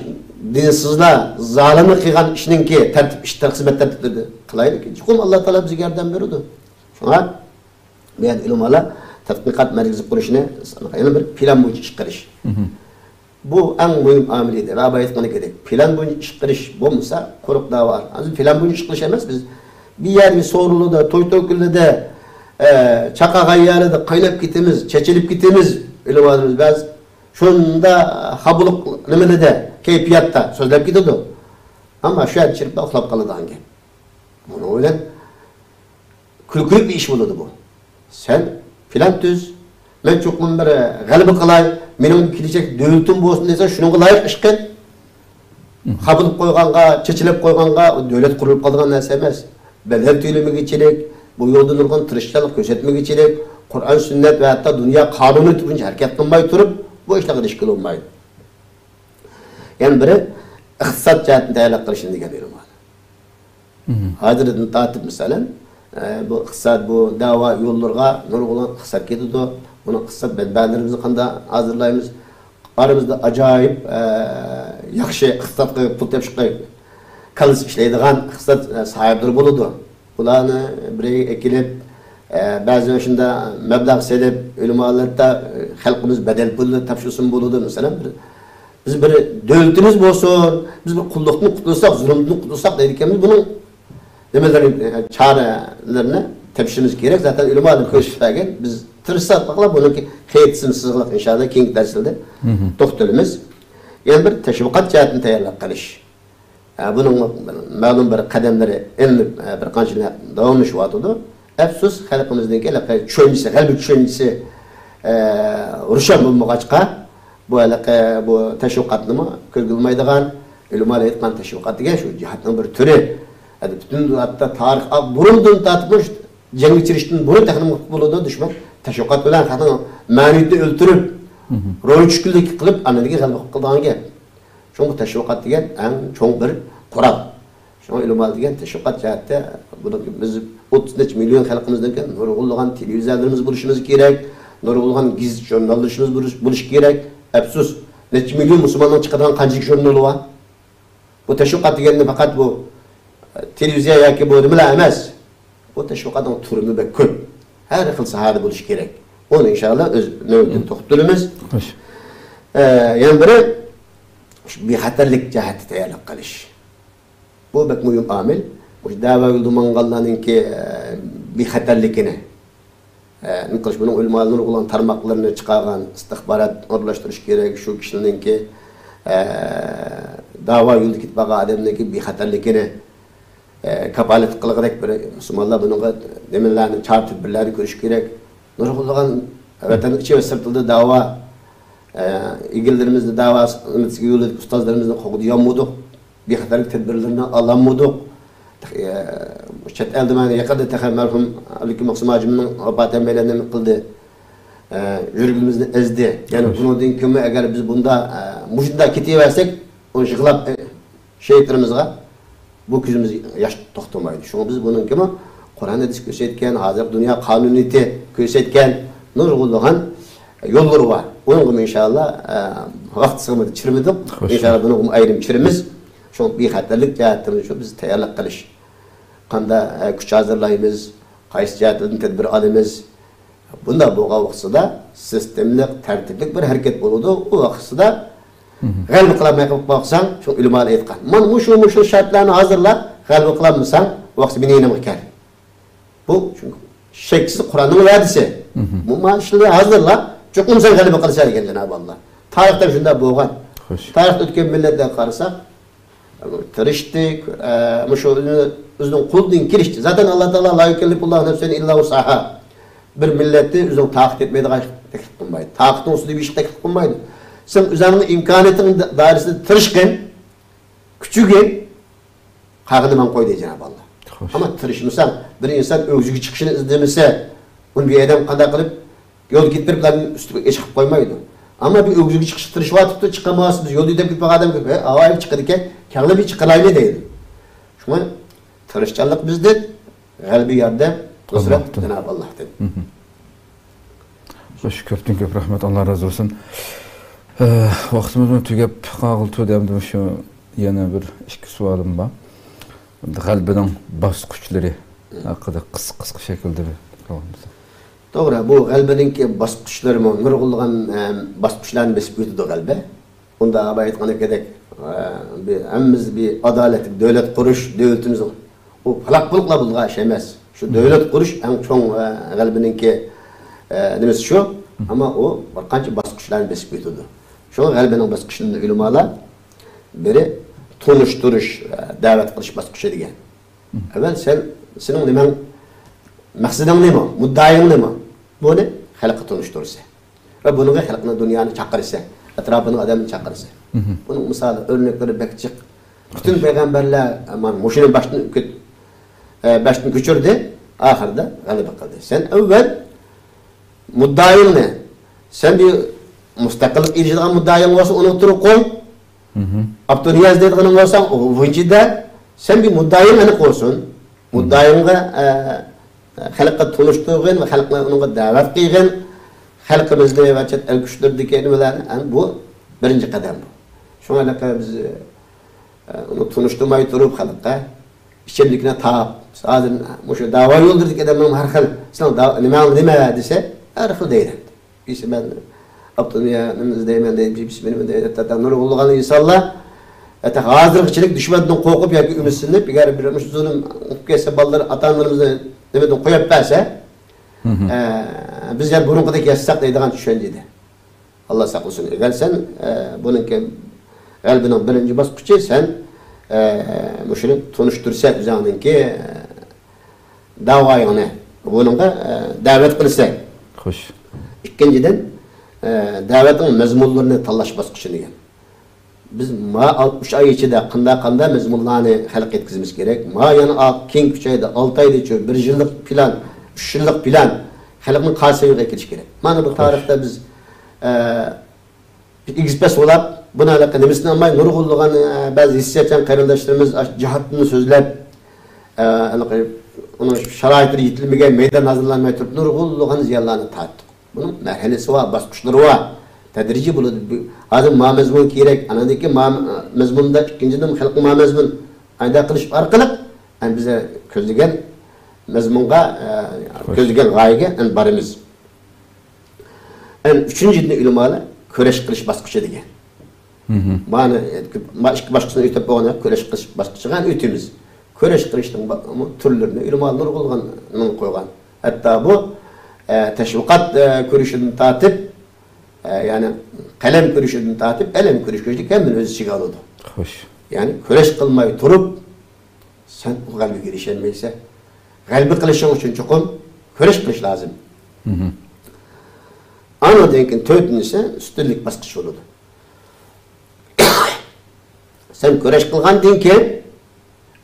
دىنسىزلار زالىملار قىلغان ئىشنىڭكى تەرتىپ، ئىش تەر-، خىزمەت تەرتىپلىرىنى قىلايلىكىن، چوقۇم ئاللا تائالا بىزگە ياردەم بېرىدۇ. شۇڭا بۇ يەردە ئۆلىمالار تەتقىقات مەركىزى قۇرۇشنى يەنە بىر پىلان بويىچە ئىش قىلىش. مھم. بۇ ئەڭ مۇھىم ئامىل ئىدى. ۋە ئاباي ئېيتقىنى كېدەك، پىلان بويىچە ئىش قىلىش بولمىسا، قۇرۇق داۋا. ھازىر پىلان بويىچە ئىش قىلىش ئەمەس، بىز بىر يەردە سورۇنلىدا، توي-توكۇنلىدا، ئە، چاقاغان يەردە قايناپ كېتىمىز، چېچىلىپ كېتىمىز. ئۆلىمالىرىمىز بەزى شۇنداق خاپىلىق نېمىلىدە، كەيپىياتتا سۆزلەپ كېتىدۇ. ئەمما شۇ يەردە چىرىپ ئۇخلاپ قالىدىغان گەپ. بۇنىڭ بىلەن كۈلكىلىك بىر ئىش بولىدۇ بۇ. سەن پىلان تۈز، مەن چوقۇم بىر غەلىبە قىلاي، مېنىڭ كېلىچەك دۆلىتىم بولسۇن دېسەڭ، شۇنىڭغا لايىق ئىش قىل. مم. خاپىلىپ قويغانغا، چېچىلىپ قويغانغا ئۇ دۆلەت قۇرۇلۇپ قالىدىغان نەرسە ئەمەس. بەدەل تۆلىمىگۈچىلىك، بۇ يولدا نۇرغۇن تىرىشچانلىق كۆرسەتمىگۈچىلىك، قۇرئان، سۈننەت ۋە ھەتتا دۇنيا قانۇنىيىتى بويىچە ھەرىكەت قىلماي تۇرۇپ، بۇ ئىشلارغا ئېرىشكىلى بولمايدۇ. يەنە بىرى، ئىقتىساد جەھەتتىن تەييارلىق قىلىشنى دېگەن ئۆلىمالار. مم. ھازىردىن تارتىپ، مەسىلەن، ئە، بۇ ئىقتىساد، بۇ دەۋا يوللىرىغا نۇرغۇنلىغان ئىقتىساد كېتىدۇ. بۇنىڭ ئىقتىساد مەنبەلىرىمىزنى قانداق ھازىرلايمىز؟ ئارىمىزدا ئاجايىپ، ئە، ياخشى ئىقتىسادقا پۇل تېپىشقا كاللىسى ئىشلەيدىغان ئىقتىساد، ئە، ساھىبلىرى بولىدۇ. بۇلارنى بىرىگە ئەكېلىپ، ئە، بەزى شۇنداق مەبلەغ سېلىپ، ئۆلىمالاردا، ئە، خەلقىمىز بەدەل پۇلى تاپشۇرسىمۇ بولىدۇ، مەسىلەن، بىر، بىز بىر دۆلىتىمىز بولسۇن، بىز بىر قۇللۇقتىن قۇتۇلساق، زۇلۇمدىن قۇتۇلساق دەيدىكەنمىز، بۇنىڭ نېمىلىرى، ئە، چارىلىرىنى تېپىشىمىز كېرەك. زاتەن ئۆلىمالار كۆرسىتىپ بەرگەن، بىز تىرىشساقلا بۇنىڭكى خېرىدىسىنى سىزغىلىق، ئىنشائاللا، كېيىنكى دەرسلەردە مم. توختىلىمىز. يەنە بىر تەشۋىقات جەھەتتىن تەييارلىق قىلىش. ئە، بۇنىڭ مەلۇم بىر قەدەملىرى ئېلىنىپ، ئە، بىر قانچە يىل داۋاملىشىۋاتىدۇ. ئەپسۇس، خەلقىمىزنىڭكى ھېلىقى چۈشەنچىسى، غەلىبە چۈشەنچىسى، ئە، روشەن بولمىغاچقا، بۇ ھېلىقى بۇ تەشۋىقاتنىمۇ كۆزگە ئىلمايدىغان، ئۆلىمالار ئېيتقان تەشۋىقات دېگەن شۇ جىھادنىڭ بىر تۈرى. ھەتتا پۈتۈن ھەتتا تارىخ، ئا، بۇرۇندىن تارتىپ مۇشۇ جەڭگە كىرىشتىن بۇرۇن تېخىمۇ بولىدۇ، دۈشمەن تەشۋىقات بىلەن خەقنىڭ مەنىۋىيىتىنى ئۆلتۈرۈپ، مم. روھىي چۈشكۈنلۈك قىلىپ، ئاندىن كېيىن غەلىبە قىلىدىغان گەپ. شۇڭا بۇ تەشۋىقات دېگەن ئەڭ چوڭ بىر قورال. شۇڭا ئۆلىمالار دېگەن تەشۋىقات جەھەتتە بۇنىڭ بىز ئوتتۇز نەچچە مىليون خەلقىمىزنىڭكى نۇرغۇنلىغان تېلېۋىزىيەلىرىمىز بولۇشىمىز كېرەك، نۇرغۇنلىغان گېزىت ژۇرناللىرىمىز بولۇش-، بولۇشى كېرەك. ئەپسۇس، نەچچە مىليون مۇسۇلماننىڭ چىقىدىغان قانچىلىك ژۇرنىلى بار؟ بۇ تەشۋىقات دېگەندە پەقەت بۇ، ئە، تېلېۋىزىيە ياكى بۇ نېمىلا ئەمەس. بۇ تەشۋىقاتنىڭ تۈرىمۇ بەك كۆپ. ھەر خىل ساھەدە بولۇشى كېرەك. ئۇنى ئىنشائاللا ئۆز نۆۋىتىدە توختىلىمىز. خوش. ئە، يەنە بىرى، شۇ بىخەتەرلىك جەھەتتە تەييارلىق قىلىش. بۇ بەك مۇھىم ئامىل. مۇشۇ دەۋا يولىدا ماڭغانلارنىڭكى، ئە، بىخەتەرلىكىنى، ئە، نېمە قىلىش، بۇنىڭ ئۆلىمالار نۇرغۇنلىغان تارماقلىرىنى چىقارغان، ئىستىخبارات ئورۇنلاشتۇرۇش كېرەك، شۇ كىشىنىڭكى، ئە، دەۋا يولىدا كېتىپ بارغان ئادەمنىڭكى بىخەتەرلىكىنى، ئە، كاپالەت قىلغۇدەك بىر مۇسۇلمانلار بۇنىڭغا نېمىلەرنى، چارە تەدبىرلەرنى كۆرۈشى كېرەك. نۇرغۇنلىغان ۋەتەن ئىچى ۋە سىرتىدا دەۋا، ئە، ئىگىلىرىمىزنى، دەۋا يولىدىكى ئۇستازلىرىمىزنى قوغدىيالمىدۇق. بىخەتەرلىك تەدبىرلىرىنى ئالالمىدۇق. تېخى، ئە، چەت ئەلدە مانا يېقىندا تېخى مەرھۇم ئابلىكىم مەخسۇم ھاجىمنىڭ ۋاپاتى ھەممەيلەننى نېمە قىلدى؟ ئە، يۈرىكىمىزنى ئەزدى. يەنى بۇنىڭدىن كېيىنمۇ ئەگەر بىز بۇندا، ئە، مۇشۇنداق كېتىۋەرسەك، ئۇنى يىغلاپ، ئە، شېھىتلىرىمىزغا بۇ كۆزىمىز ياش توختىمايدۇ. شۇڭا بىز بۇنىڭكىمۇ قۇرئان ھەدىس كۆرسەتكەن، ھازىرقى دۇنيا قانۇنىيىتى كۆرسەتكەن نۇرغۇنلىغان، يوللىرى بار. ئۇنىڭغىمۇ ئىنشاللا، ئە، ۋاقتى سىغمىدى، چىرمىدۇق. خۇش. ئىنشاللا بۇنىڭغىمۇ ئايرىم چىرىمىز. شۇ بىخەتەرلىك جەھەتتىن شۇ بىز تەييارلىق قىلىش. قاندا، ئە، كۈچ ھازىرلايمىز، قايسى جەھەتتىن تەدبىر ئالىمىز. بۇنداق بولغان ۋاقتىدا سىستېمىلىق، تەرتىپلىك بىر ھەرىكەت بولىدۇ. ئۇ ۋاقتىدا غەلىبە قىلالماي قېلىپ قالساڭ، شۇ ئۆلىمالار ئېيتقان، مانا مۇشۇ، مۇشۇ شەرتلەرنى ھازىرلا، غەلىبە قىلالمىساڭ، ۋاقتى مېنىڭ يېنىمغا كەل. بۇ شەكسىز قۇرئاننىڭ ۋەدىسى. مم. بۇ مانا شۇنى ھازىرلا، چوقۇم سەن غەلىبە قىلىسەن دېگەن جانابى ئاللا. تارىختا شۇنداق بولغان. خوش. تارىختا ئۆتكەن مىللەتلەرگە قارىساق، تىرىشتى، ئە، مۇشۇ ئۆزىنىڭ قولىدىن كېلىشىچە. زاتەن ئاللا تائالا لا يۇكەللىفۇللاھۇ نەفسەن ئىللا ۋۇسئەھا. بىر مىللەتنى ئۆزىنىڭ تاقىتى يەتمەيدىغان ئىشقا تەكلىپ قىلمايدۇ. تاقىتىنىڭ ئۈستىدە بىر ئىشقا تەكلىپ قىلمايدۇ. سەن ئۆزۈڭنىڭ ئىمكانىيىتىڭ دائىرىسىدە تىرىشقىن، كۈچىگىن، قالغىنىنى ماڭا قوي دەيدۇ جانابى ئاللا. خوش. ئەمما تىرىشمىساڭ، بىر ئىنسان ئۆگزىگە چىقىشنى ئىزدىمىسە، ئۇنى بىر ئادەم قانداق قىلىپ يولدا كېتىپ بېرىپ، ئۇلارنىڭ ئۈستىگە ئىش قىلىپ قويمايدۇ. ئەمما بىر ئۆگزىگە چىقىشقا تىرىشىۋاتىپتۇ، چىقالمىسا، بىز يولدا يۈدەپ كېتىپ قالغان ئادەمگە، ھە، ئاۋايىپ چىقىدىكەن، كەڭلى بىر چىقىرايلى دەيدۇ. شۇڭا تىرىشچانلىق بىزدىن، غەلىبە، ياردەم، نۇسرەت ئاللاھتىن. جانابى ئاللاھتىن. مم. خوش، كۆپتىن كۆپ رەھمەت، ئاللا رازى بولسۇن. ئە، ۋاقتىمىزمۇ تۈگەپ قالغىلى تۇردى، ئەمدى مۇشۇ يەنە بىر ئىككى سوئالىم بار. غەلىبىنىڭ باسقۇچلىرى ھەققىدە قىسقا، قىسقا شەكىلدە بىر توغرا، بۇ غەلىبىنىڭكى باسقۇچلىرىمۇ نۇرغۇنلىغان، ئە، باسقۇچلارنى بېسىپ ئۆتىدۇ غەلىبە. ئۇندا ئاۋۋال ئېيتقاندەك، ئە، بىر ھەممىمىز بىر ئادالەتلىك دۆلەت قۇرۇش، دۆلىتىمىزنىڭ ئۇ پالاق بولۇپلا بولىدىغان ئىش ئەمەس. شۇ دۆلەت قۇرۇش ئەڭ چوڭ، ئە، غەلىبىنىڭكى، ئە، نېمىسى شۇ. ئەمما ئۇ بىر قانچە باسقۇچلارنى بېسىپ ئۆتىدۇ. شۇڭا غەلىبىنىڭ باسقۇچلىرىنى ئۆلىمالار بىرى تونۇشتۇرۇش، ئە، دەۋەت قىلىش باسقۇچى دېگەن. ئەۋۋەل سەن، سېنىڭ نېمەڭ، مەقسىتىڭ نېمە، مۇددىئايىڭ نېمە؟ بۇنى خەلققە تونۇشتۇرىسەن. ۋە بۇنىڭغا خەلقنى، دۇنيانى چاقىرىسەن، ئەتراپىنىڭ ئادەمنى چاقىرىسەن. بۇنىڭ مىسالى، ئۆرنەكلىرى بەك جىق. پۈتۈن پەيغەمبەرلەر مانا مۇشۇنى باشتىن كۆت-، ئە، باشتىن كۆچۈردى، ئاخىرىدا غەلىبە قىلدى. سەن ئەۋۋەل مۇددىئايىڭنى، سەن بىر مۇستەقىللىق ئېرىشىدىغان مۇددىئايىڭ بولسا، ئۇنى ئوتتۇرىغا قوي. ئاپتونومىيە ئىزدەيدىغىنىڭ بولسا، ئۇ بويىچە دە، سەن بىر مۇددىئايىڭ ئېنىق بولسۇن. مۇددىئايىڭغا، ئە، خەلققە تونۇشتۇرغىن ۋە خەلقنى ئۇنىڭغا دەۋەت قىلغىن. خەلقىمىزنى ۋە چەت ئەل كۈچلىرىدىكى نېمىلەرنى، ئەمدى بۇ بىرىنچى قەدەم بۇ. شۇڭا ھېلىقى بىز، ئە، ئۇنى تونۇشتۇرماي تۇرۇپ خەلققە ئىچىملىكنى تاپ، ھازىر مۇشۇ داۋا يوللىرىدىكى ئادەمنىڭ ھەر خىل، سېنىڭ داۋا-، نېمەڭ نېمە دېسە، ھەر خىل دەيدۇ. بىرسى مەن ئاپتونومىيەنى ئىزدەيمەن دەيدۇ، بىرسى مېنىمۇ دەيدۇ. ھەتتا نۇرغۇنلىغان ئىنسانلار، ھەتتا ھازىرغىچىلىك دۈشمەندىن قورقۇپ ياكى ئۈمىدسىزلىنىپ، ئەگەر بىر مۇشۇ زۇلۇم قىلىپ كەتسە، بالىلىرى، ئاتا-ئانىلىرىمىزنى نېمىدىن قويۇپ بەرسە، ئە، بىز يەنە بۇرۇنقىدەك ياشىساق دەيدىغان چۈشەنچىدە. ئاللا ساقلىسۇن. ئەگەر سەن، ئە، بۇنىڭكى غەلىبىنىڭ بىرىنچى باسقۇچى، سەن، ئە، مۇشۇنى تونۇشتۇرسەن ئۆزۈڭنىڭكى، ئە، داۋايىڭنى، بۇنىڭغا، ئە، دەۋەت قىلىسەن. خوش. ئىككىنچىدىن، ئە، دەۋەتنىڭ مەزمۇنلىرىنى تاللاش باسقۇچى دېگەن. بىز ما ئۈچ ئاي ئىچىدە قانداق، قانداق مەزمۇنلارنى خەلققە يەتكۈزىمىز كېرەك؟ ما يەنە ئا-، كېيىنكى ئۈچ ئايدا، ئالتە ئايدا، بىر يىللىق پىلان، ئۈچ يىللىق پىلان خەلقنىڭ قايسى سەۋىيەگە كېلىشى كېرەك؟ مانا بۇ تارىختا بىز، ئە، ئېگىز پەس بولاپ، بۇنى ھېلىقى نېمىسىنى ئالماي، نۇرغۇنلىغان، ئە، بەزى ھېسسىياتچان قېرىنداشلىرىمىز ئاشۇ جىھادتىن سۆزلەپ، ئە، ھېلىقى ئۇنىڭ شارائىتلىرى يېتىلمىگەن، مەيدان ھازىرلانماي تۇرۇپ، نۇرغۇنلىغان زىيانلارنى تارتتۇق. بۇنىڭ مەرھەلىسى بار، باسقۇچلىرى بار. تەدرىجىي بولىدۇ. بۇ، ھازىر ما مەزمۇن كېرەك، ئاندىن كېيىن ما مەزمۇندا ئىككىنچىدىن خەلققە ما مەزمۇن ئايدا قىلىش ئارقىلىق، ئەمدى بىز كۆزلىگەن مەزمۇنغا، ئە، كۆزلىگەن غايىگە ئەمدى بارىمىز. ئەمدى ئۈچىنچىدىن ئۆلىمالار كۈرەش قىلىش باسقۇچى دېگەن. مانا، ما ئىككى باسقۇچنى ئۆتۈپ بولغاندىن كېيىن كۈرەش قىلىش باسقۇچىغا ئۆتىمىز. كۈرەش قىلىشنىڭ با-، تۈرلىرىنى ئۆلىما نۇرغۇنلىغان قويغان. ھەتتا بۇ، ئە، تەشۋىقات، ئە، كۈرىشىدىن تارتىپ، ئە، يەنى قەلەم كۈرىشىدىن تارتىپ، ئەلەم كۈرىشىگىچە ھەممىنى ئۆز ئىچىگە ئالىدۇ. خوش. يەنى كۈرەش قىلماي تۇرۇپ، سەن ئۇ غەلىبىگە ئېرىشەلمەيسەن. غەلىبە قىلىشىڭ ئۈچۈن چوقۇم كۈرەش قىلىش لازىم. ئاندىن كېيىن تۆتىنچىسى ئۈستۈنلۈك باسقۇچى بولىدۇ. سەن كۈرەش قىلغاندىن كېيىن،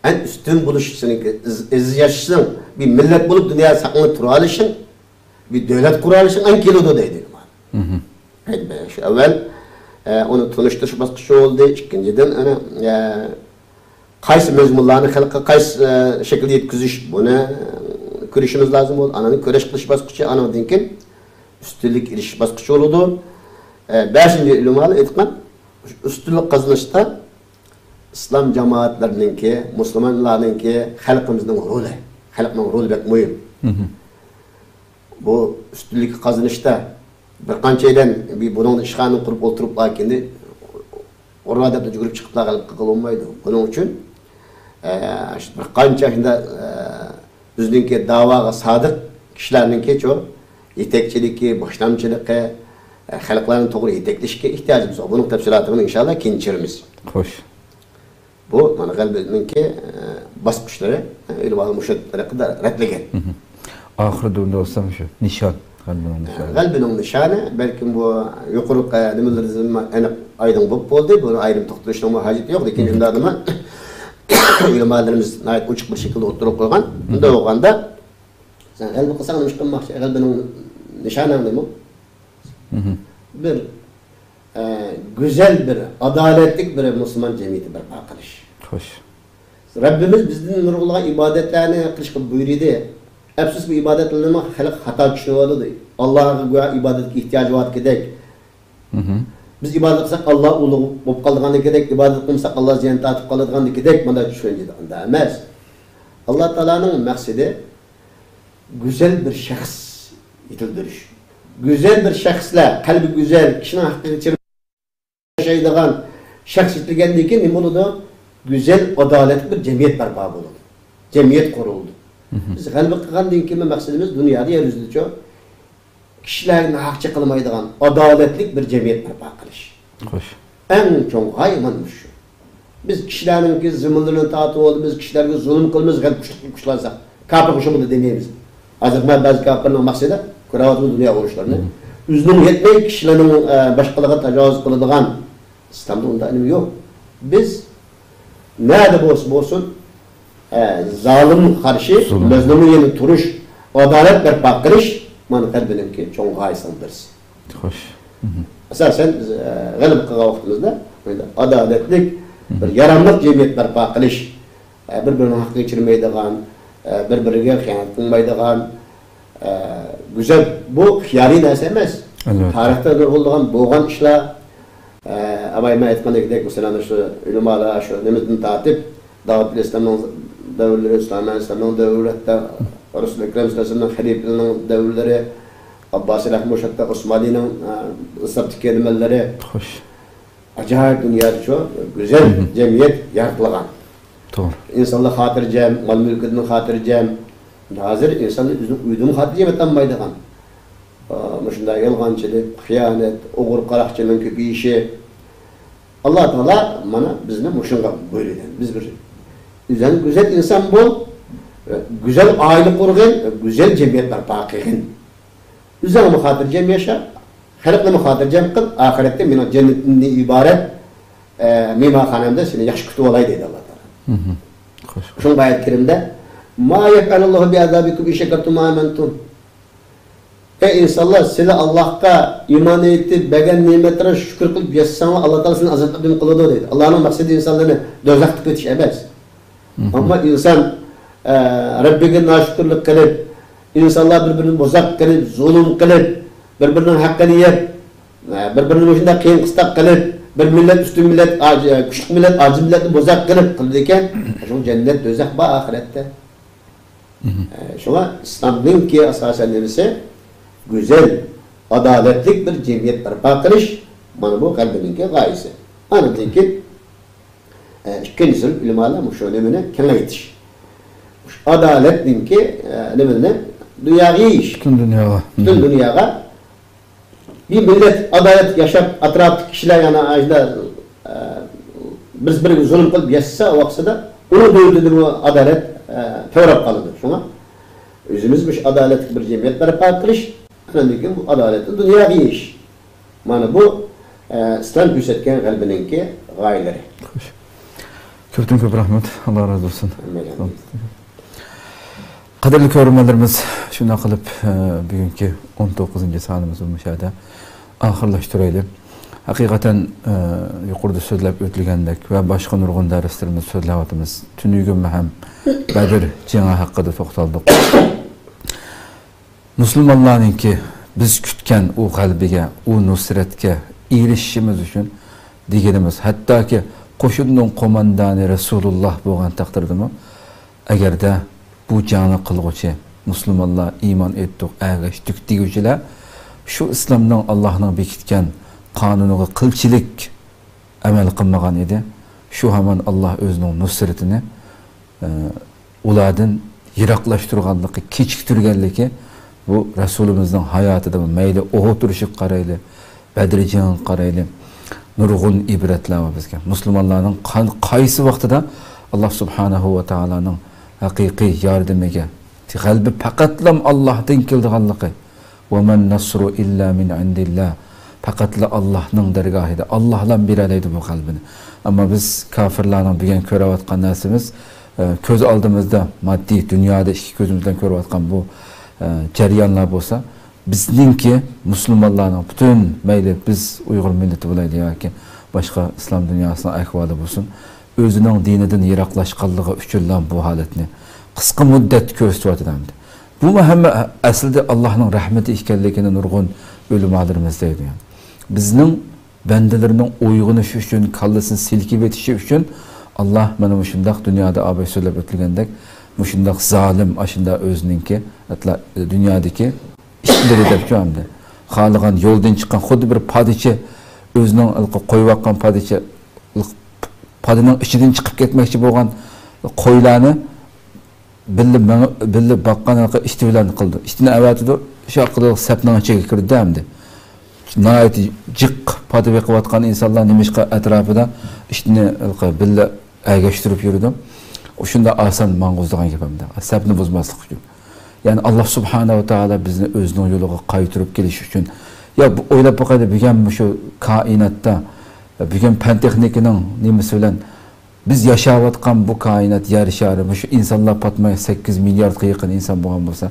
ئەن ئۈستۈن بولۇش سېنىڭكى ئىز-، ئىز ياشىشىڭ، بىر مىللەت بولۇپ دۇنيادا ساقلىنىپ تۇرالىشىڭ، بىر دۆلەت قۇرالىشىڭ ئەن كېلىدۇ دەيدۇ. شۇ ئەۋۋەل، ئە، ئۇنى تونۇشتۇرۇش باسقۇچى بولدى. ئىككىنچىدىن، ئەنە، ئە، قايسى مەزمۇنلارنى خەلققە قايسى، ئە، شەكىلدە يەتكۈزۈش، بۇنى، ئە، كۆرۈشىمىز لازىم بولدى. ئاندىن كۈرەش قىلىش باسقۇچى، ئاندىن كېيىن ئۈستۈنلۈك ئېرىشىش باسقۇچى بولىدۇ. ئە، بەشىنچى، ئۆلىمالار ئېيتقان، ئۈستۈنلۈك قازىنىشتا ئىسلام جامائەتلىرىنىڭكى، مۇسۇلمانلارنىڭكى، خەلقىمىزنىڭ رولى، خەلقنىڭ رولى بەك مۇھىم. مھم. بۇ ئۈستۈنلۈككە قازىنىشتا بىر قانچەيلەن بۇنىڭدا ئىشخانىنى قۇرۇپ ئولتۇرۇپلا كېيىن ئۇرۇۋەت دەپ يۈگۈرۈپ چىقىپلا غەلىبە قىلغىلى بولمايدۇ. بۇنىڭ ئۈچۈن، ئە، بىر قانچە شۇنداق، ئە، بىزنىڭكى داۋاغا سادىق كىشىلەرنىڭكى شۇ يېتەكچىلىكى، باشلامچىلىقى، ئە، خەلقلەرنى توغرا يېتەكلىشىگە ئېھتىياجىمىز بار. بۇنىڭ تەپسىلاتىنى ئىنشاللا كېيىن چۈشۈرىمىز. خوش. بۇ مانا غەلىبىنىڭكى، ئە، باسقۇچلىرى، ئە، ئۆلىمالار مۇشۇ تەرىقىدە رەتلىگەن. مھم. ئاخىرىدا ئۇندا بولسام شۇ نىشان، غەلىبىنىڭ نىشانى. غەلىبىنىڭ نىشانى، بەلكىم بۇ يۇقىرىقى نېمىلىرىمىز ئېنىق ئايدىڭ بولۇپ بولدى. بۇنى ئايرىم توختىلىشنىڭمۇ ھاجىتى يوق. لېكىن مھم. شۇنداقتىمۇ ئۆلىمالىرىمىز ناھايىتى ئوچۇق بىر شەكىلدە ئوتتۇرىغا قويغان. مھم. بۇنداق بولغاندا، سەن غەلىبە قىلساڭ نېمە ئىش قىلماقچى؟ غەلىبىنىڭ نىشانىڭ نېمە؟ مھم. بىر، ئە، گۈزەل بىر، ئادالەتلىك بىر مۇسۇلمان جەمئىيىتى بەرپا قىلىش. خوش. رەببىمىز بىزدىن نۇرغۇنلىغان ئىبادەتلەرنى قىلىشقا بۇيرۇدى. ئەپسۇس، بۇ ئىبادەتلەرنى خەلق خاتا چۈشىنىۋالىدۇ. ئاللاغا گويا ئىبادەتكە ئېھتىياجى باركىدەك. مھم. بىز ئىبادەت قىلساق، ئاللا ئۇلۇغ بولۇپ قالىدىغاندىكىدەك، ئىبادەت قىلمىساق، ئاللا زىيان تارتىپ قالىدىغاندىكىدەك، مانا چۈشەنچىدە ئۇنداق ئەمەس. ئاللا تائالانىڭ مەقسىتى گۈزەل بىر شەخس يېتىلدۈرۈش، گۈزەل بىر شەخسلەر، قەلبى گۈزەل، كىشىنىڭ ھەققىگە چىرمايدىغان ياشايدىغان شەخس يېتىلگەندىن كېيىن نېمە بولىدۇ؟ گۈزەل، ئادالەتلىك بىر جەمئىيەت بەرپا بولىدۇ. جەمئىيەت قۇرۇلىدۇ. مھم. بىز غەلىبە قىلغاندىن كېيىن مەقسىتىمىز دۇنيادا يەر يۈزىدىچۇ كىشىلەرگە ناھەق چېقىلمايدىغان ئادالەتلىك بىر جەمئىيەت بەرپا قىلىش. خوش. ئەڭ چوڭ غايە مانا مۇشۇ. بىز كىشىلەرنىڭكى زېمىنلىرىنى تارتىۋالىمىز، كىشىلەرگە زۇلۇم قىلىمىز، غەلىبە كۈچلۈك كۈچلەنسەك، كاپىرغا شۇنى دېمەيمىز. ھازىر مەن بەزى كاپىرنىڭ مەقسىتىدە كۆرۈۋاتىمىز دۇنيا ئۇرۇشلىرىنى. مم. ئۆزىنىڭ يەتمەي كىشىلەرنىڭ، ئە، باشقىلارغا تاجاۋۇز قىلىدىغان، ئىسلامدا ئۇنداق نېمە يوق. بىز نەدە بولسا بولسۇن، ئە، زالىمغا قارشى زۇلۇم. مەزلۇمغا يەنە تۇرۇش، ئادالەت بەرپا قىلىش، مانا غەلىبىنىڭكى چوڭ غايىسىنىڭ بىرسى. خوش. مم. ئاساسەن بىز، ئە، غەلىبە قىلغان ۋاقتىمىزدا ئادالەتلىك، مم. بىر ياراملىق جەمئىيەت بەرپا قىلىش، ئە، بىر-بىرىنىڭ ھەققىگە چىرمايدىغان، ئە، بىر-بىرىگە خىيانەت قىلمايدىغان، ئە، گۈزەل، بۇ خىيالىي نەرسە ئەمەس. ئەلۋەتتە. تارىختا بولىدىغان، بولغان ئىشلار. ئە، ئەۋەي مەن ئېيتقاندەك، مەسىلەن، شۇ ئۆلىمالار شۇ نېمىدىن تارتىپ، داۋۇت ئەلەيھىسسالامنىڭ دەۋرلىرى، سۇلايمان ئەلەيھىسسالامنىڭ دەۋرى، ھەتتا رەسۇل ئەكرەم سەللەللاھۇ ئەلەيھى ۋەسەللەمنىڭ دەۋرلىرى، ئابباسىي رەھمۇ، ھەتتا ئوسمانىينىڭ، ئە، ئىنساپتىكى نېمىلىرى. خوش. ئاجايىپ دۇنيادا شۇ گۈزەل مم. جەمئىيەت يارىتىلغان. توغرا. ئىنسانلار خاتىرجەم، مال-مۈلكىدىن خاتىرجەم. ھازىر ئىنسانلار ئۆزىنىڭ ئۆيىدىن خاتىرجەم ياتالمايدىغان. ئا، مۇشۇنداق يالغانچىلىق، خىيانەت، ئوغرى-قاراقچىنىڭ كۆپىيىشى. ئاللا تائالا مانا بىزنى مۇشۇنىڭغا بۇيرۇيدۇ. بىز بىر ئۆزۈڭ گۈزەل ئىنسان بول، گۈزەل ئائىلە قۇرغىن، گۈزەل جەمئىيەت بەرپا قىلغىن. ئۆزۈڭمۇ خاتىرجەم ياشا، خەلقنىمۇ خاتىرجەم قىل، ئاخىرەتتە مېنىڭ جەننىتىمدىن ئىبارەت، ئە، مېھمانخانامدا سېنى ياخشى كۈتۈۋالاي دەيدۇ ئاللا تائالا. مم. خوش. شۇڭا ئايەت كەرىمدە، ما يفعل الله بعذابكم إن شكرتم وآمنتم. ئەي ئىنسانلار، سىلەر ئاللاھقا ئىمان ئېيتىپ، بەرگەن نېمەتلىرىگە شۈكۈر قىلىپ ياشىساڭلار، ئاللا تائالا سىلەرنى ئازابتىن قۇتقۇزىدۇ دەيدۇ. ئاللانىڭ مەقسىتى ئىنسانلارنى دوزاختا قىلىۋېتىش ئەمەس. مم. ئەمما ئىنسان، ئە، رەببىگە ناشۈكۈرلۈك قىلىپ، ئىنسانلار بىر-بىرىنى بوزەك قىلىپ، زۇلۇم قىلىپ، بىر-بىرىنىڭ ھەققىنى يەپ، ئە، بىر-بىرىنى مۇشۇنداق قىيىن قىستاق قىلىپ، بىر مىللەت ئۈستۈن مىللەت، ئاج-، ئە، كۈچلۈك مىللەت ئاجىز مىللەتنى بوزەك قىلىپ قىلىدىكەن، شۇڭا جەننەت، دوزاخ بار ئاخىرەتتە. مم. ئە، شۇڭا ئىسلامنىڭكى ئاساسەن نېمىسى؟ گۈزەل، ئادالەتلىك بىر جەمئىيەت بەرپا قىلىش، مانا بۇ غەلىبىنىڭكى غايىسى. ئاندىن كېيىن، ئە، ئىككىنچىسى، ئۆلىمالار مۇشۇ نېمىنى كېڭەيتىش. مۇشۇ ئادالەتنىڭكى، ئە، نېمىنى دۇنياغا يېيىش. پۈتۈن دۇنياغا. پۈتۈن دۇنياغا. بىر مىللەت ئادالەتلىك ياشاپ، ئەتراپتىكى كىشىلەر يەنە ئاشۇنداق، ئە، بىرسى بىرىگە زۇلۇم قىلىپ ياشىسا، ۋاقتىدا ئۇنىڭ دۆلىتىدىمۇ ئادالەت، ئە، تەۋرەپ قالىدۇ. شۇڭا ئۆزىمىز مۇشۇ ئادالەتلىك بىر جەمئىيەت بەرپا قىلىش، ئاندىن كېيىن بۇ ئادالەتنى دۇنياغا يېيىش. مانا بۇ، ئە، ئىسلام كۆرسەتكەن غەلىبىنىڭكى غايىلىرى. خوش. كۆپتىن كۆپ رەھمەت. ئاللا رازى بولسۇن. ئامىن. قەدىرلىك كۆرۈرمەنلىرىمىز، شۇنداق قىلىپ، ئە، بۈگۈنكى ئون توققۇزىنچى سانىمىزنى مۇشۇ يەردە ئاخىرلاشتۇرايلى. ھەقىقەتەن، ئە، يۇقىرىدا سۆزلەپ ئۆتۈلگەندەك ۋە باشقا نۇرغۇن دەرسلىرىمىز سۆزلەۋاتىمىز. تۈنۈگۈنمۇ ھەم بەدر جېڭى ھەققىدە توختالدۇق. مۇسۇلمانلارنىڭكى بىز كۈتكەن ئۇ غەلىبىگە، ئۇ نۇسرەتكە ئېرىشىشىمىز ئۈچۈن دېگىنىمىز، ھەتتاكى قوشۇننىڭ قوماندانى رەسۇلۇللا بولغان تەقدىردىمۇ، ئەگەردە بۇ جەڭنى قىلغۇچى مۇسۇلمانلار، ئىمان ئېيتتۇق، ئەگەشتۇق دېگۈچىلەر شۇ ئىسلامنىڭ، ئاللاھنىڭ بېكىتكەن قانۇنىغا قىلچىلىك ئەمەل قىلمىغان ئىدى، شۇ ھامان ئاللاھ ئۆزىنىڭ نۇسرىتىنى، ئە، ئۇلاردىن يىراقلاشتۇرغانلىقى، كېچىكتۈرگەنلىكى بۇ رەسۇلىمىزنىڭ ھاياتىدا، مەيلى ئۇھۇد ئۇرۇشىغا قارايلى، بەدر جېڭىغا قارايلى، نۇرغۇن ئىبرەتلەر بار بىزگە. مۇسۇلمانلارنىڭ قان-، قايسى ۋاقتىدا ئاللاھ سۇبھانەھۇ ۋە تائالانىڭ ھەقىقىي ياردىمىگە، غەلىبە پەقەتلا ئاللاھتىن كېلىدىغانلىقى، «وَمَا النَّصْرُ إِلَّا مِنْ عِنْدِ اللَّهِ» پەقەتلا ئاللاھنىڭ دەرگاھىدا، ئاللاھلا بېرەلەيدۇ بۇ غەلىبىنى. ئەمما بىز كاپىرلارنىڭ بۈگۈن كۆرۈۋاتقان نەرسىمىز، ئە، كۆز ئالدىمىزدا ماددىي دۇنيادا ئىككى كۆزىمىز بىلەن كۆرۈۋاتقان بۇ، ئە، جەريانلار بولسا، بىزنىڭكى مۇسۇلمانلارنىڭ پۈتۈن، مەيلى بىز ئۇيغۇر مىللىتى بولايلى ياكى باشقا ئىسلام دۇنياسىنىڭ ئەھۋالى بولسۇن، ئۆزىنىڭ دىنىدىن يىراقلاشقانلىقى ئۈچۈنلا بۇ ھالەتنى قىسقا مۇددەت كۆرسىتىۋاتىدۇ ئەمدى. بۇمۇ ھەممە ئەسلىدە ئاللاھنىڭ رەھمىتى ئىكەنلىكىنى نۇرغۇن ئۆلىمالىرىمىز دەيدۇ. يەنى بىزنىڭ بەندىلىرىنىڭ ئويغىنىشى ئۈچۈن، كاللىسىنى سىلكىۋېتىشى ئۈچۈن ئاللاھ مانا مۇشۇنداق دۇنيادا ئاباي سۆزلەپ ئۆتۈلگەندەك، مۇشۇنداق زالىم، ئاشۇنداق ئۆزىنىڭكى، ئەتلا-، دۇنيادىكى ئىتلىرى دەپچۇ ئەمدى. خالىغان يولدىن چىققان خۇددى بىر پادىچى، ئۆزىنىڭ ھېلىقى قويۇۋاتقان پادىچى، پادىنىڭ ئىچىدىن چىقىپ كەتمەكچى بولغان قويلارنى بىللە مېڭە-، بىللە باققان ھېلىقى ئىتى بىلەن قىلىدۇ. ئىتىنى ئەۋەتىدۇ، شۇ ئارقىلىق سەپنىڭ ئىچىگە كىرىدۇ ئەمدى. ناھايىتى جىق پادا بېقىۋاتقان ئىنسانلار نېمىشقا ئەتراپىدا ئىتنى ھېلىقى بىللە ئەگەشتۈرۈپ يۈرىدۇ؟ ئۇ شۇنداق ئاسان ماڭغۇزىدىغان گەپ ئەمدى. سەپنى بۇزماسلىق ئۈچۈن. يەنى ئاللاھ سۇبھانەھۇ ۋە تائالا بىزنى ئۆزىنىڭ يولىغا قايتۇرۇپ كېلىش ئۈچۈن. يا، بۇ، ئويلاپ باقايلى، بۈگۈن مۇشۇ كائىناتتا، بۈگۈن پەن تېخنىكىنىڭ نېمىسى بىلەن بىز ياشاۋاتقان بۇ كائىنات، يەر شارى، مۇشۇ ئىنسانلار پاتماي سەككىز مىلياردقا يېقىن ئىنسان بولغان بولسا،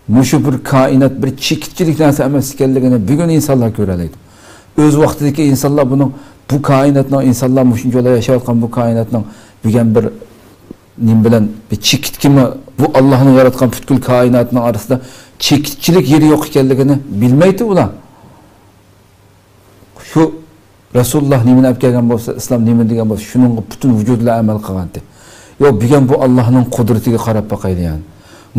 مۇشۇ بىر كائىنات بىر چېكىتچىلىك نەرسە ئەمەس ئىكەنلىكىنى بۈگۈن ئىنسانلار كۆرەلەيدۇ. ئۆز ۋاقتىدىكى ئىنسانلار بۇنىڭ، بۇ كائىناتنىڭ، ئىنسانلار مۇشۇنچىلا ياشاۋاتقان بۇ كائىناتنىڭ بۈگۈن بىر نېمە بىلەن، بىر چېكىتكىمۇ، بۇ ئاللاھنىڭ ياراتقان پۈتكۈل كائىناتنىڭ ئارىسىدا چېكىتچىلىك يېرى يوق ئىكەنلىكىنى بىلمەيتتى ئۇلار. شۇ رەسۇلۇللاھ نېمىنى ئەپ كەلگەن بولسا، ئىسلام نېمىنى دېگەن بولسا، شۇنىڭغا پۈتۈن ۋۇجۇدى بىلەن ئەمەل قىلغانتى. يوق، بۈگۈن بۇ ئاللاھنىڭ قۇدرىتىگە قاراپ باقايلى يەنى.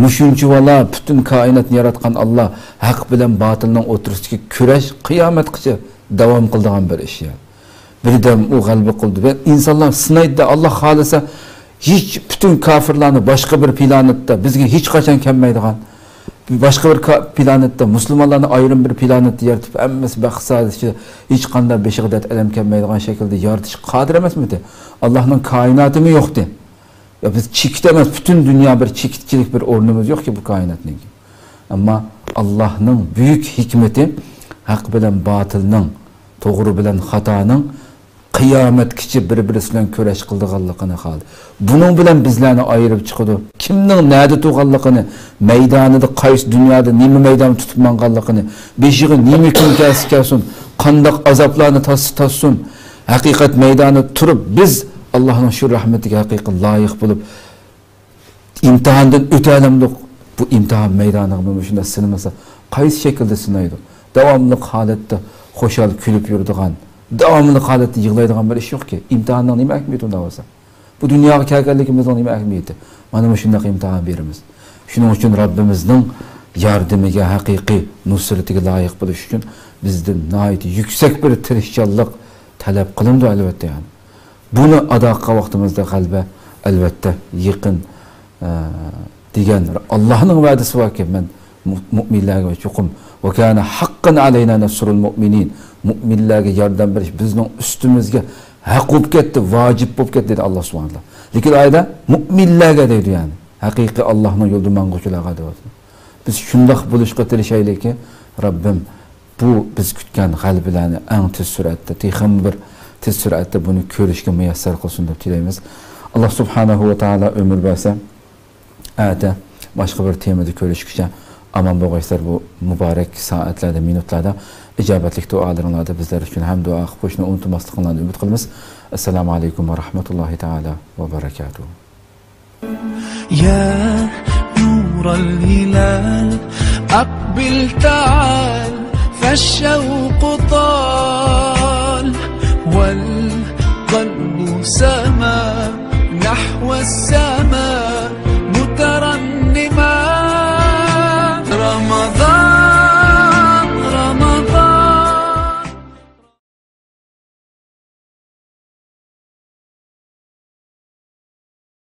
مۇشۇنچىۋالا پۈتۈن كائىناتنى ياراتقان ئاللاھ، ھەق بىلەن باتىلنىڭ ئوتتۇرىسىدىكى كۈرەش قىيامەتقىچە داۋام قىلىدىغان بىر ئىش يەنى. بىردەم ئۇ غەلىبە قىلدى. ۋە ئىنسانلار سىنايدۇ، ئاللاھ خالىسا، ھېچ پۈتۈن كاپىرلارنى باشقا بىر پلانېتتا، بىزگە ھېچقاچان كەلمەيدىغان، باشقا بىر كا-، پلانېتتا مۇسۇلمانلارنى ئايرىم بىر پلانېتتا يارىتىپ، ھەممىسى بەخت سائادەت ئىچىدە، ھېچقانداق بېشىغا دەرد ئەلەم كەلمەيدىغان شەكىلدە يارىتىشقا قادىر ئەمەسمىدى؟ ئاللاھنىڭ كائىناتىمۇ يوقتى. يا، بىز چېكىت ئەمەس، پۈتۈن دۇنيا بىر چېكىتچىلىك بىر ئورنىمىز يوقكى بۇ كائىناتنىڭكى. ئەمما ئاللاھنىڭ بۈيۈك ھېكمىتى ھەق بىلەن باتىلنىڭ، توغرا بىلەن خاتانىڭ قىيامەتكىچە بىر-بىرىسى بىلەن كۈرەش قىلىدىغانلىقىنى خالىدى. بۇنىڭ بىلەن بىزلەرنى ئايرىپ چىقىدۇ. كىمنىڭ نەدە تۇرغانلىقىنى، مەيدانىدا قايسى دۇنيادا نېمە مەيدان تۇتۇپ ماڭغانلىقىنى، بېشىغا نېمە كۈن كەلسە كەلسۇن، قانداق ئازابلارنى تارتسا تارتسۇن، ھەقىقەت مەيدانىدا تۇرۇپ بىز ئاللاھنىڭ شۇ رەھمىتىگە ھەقىقىي لايىق بولۇپ، ئىمتىھاندىن ئۆتەلەمدۇق؟ بۇ ئىمتىھان مەيدانىغا مانا شۇنداق سىنىمىسا، قايسى شەكىلدە سىنايدۇ؟ داۋاملىق ھالەتتە خۇشال كۈلۈپ يۈرىدىغان، داۋاملىق ھالەتتە يىغلايدىغان بىر ئىش يوقكى. ئىمتىھاننىڭ نېمە ئەھمىيىتى ئۇنداق بولسا؟ بۇ دۇنياغا كەلگەنلىكىمىزنىڭ نېمە ئەھمىيىتى؟ مانا مۇشۇنداق ئىمتىھان بېرىمىز. شۇنىڭ ئۈچۈن رەببىمىزنىڭ ياردىمىگە، ھەقىقىي نۇسرىتىگە لايىق بولۇش ئۈچۈن بىزدىن ناھايىتى يۈكسەك بىر تىرىشچانلىق تەلەپ قىلىنىدۇ، ئەلۋەتتە، يەنى. بۇنى ئادا قىلغان ۋاقتىمىزدا غەلىبە، ئەلۋەتتە، يېقىن، ئە، دېگەن ئاللاھنىڭ ۋەدىسى باركى، مەن مۇ-، مۇئمىنلەرگە چوقۇم، «وَكَانَ حَقًّا عَلَيْنَا نَصْرُ الْمُؤْمِنِينَ»، مۇئمىنلەرگە ياردەم بېرىش بىزنىڭ ئۈستىمىزگە ھەق بولۇپ كەتتى، ۋاجىپ بولۇپ كەتتى، دېدى ئاللاھ سۇبھانەھۇ ۋە تائالا. لېكىن ئايەتتە مۇئمىنلەرگە دەيدۇ، يەنى ھەقىقىي ئاللاھنىڭ يولىدا ماڭغۇچىلارغا دەۋاتىدۇ. بىز شۇنداق بولۇشقا تىرىشايلىكى، رەببىم بۇ بىز كۈتكەن غەلىبىلەرنى ئەڭ تېز سۈرئەتتە، تېخىمۇ بىر تېز سۈرئەتتە بۇنى كۆرۈشكە مۇيەسسەر قىلسۇن دەپ تىلەيمىز. ئاللاھ سۇبھانەھۇ ۋە تائالا ئۆمۈر بەرسە، ئەتە باشقا بىر تېمىدا كۆرۈشكىچە ئامان بولغايسىلەر. بۇ مۇبارەك سائەتلەردە، مىنۇتلاردا ئىجابەتلىك دۇئالىرىڭلاردا بىزلەر ئۈچۈن ھەم دۇئا قىلىپ قويۇشنى ئۇنتۇماسلىقىڭلارنى ئۈمىد قىلىمىز. ئەسسالامۇ ئەلەيكۇم ۋە رەھمەتۇللاھى تائالا ۋە بەرەكاتۇھۇ. يا نور الهلال، أقبل تعال فالشوق طال والقلب سما نحو السماء.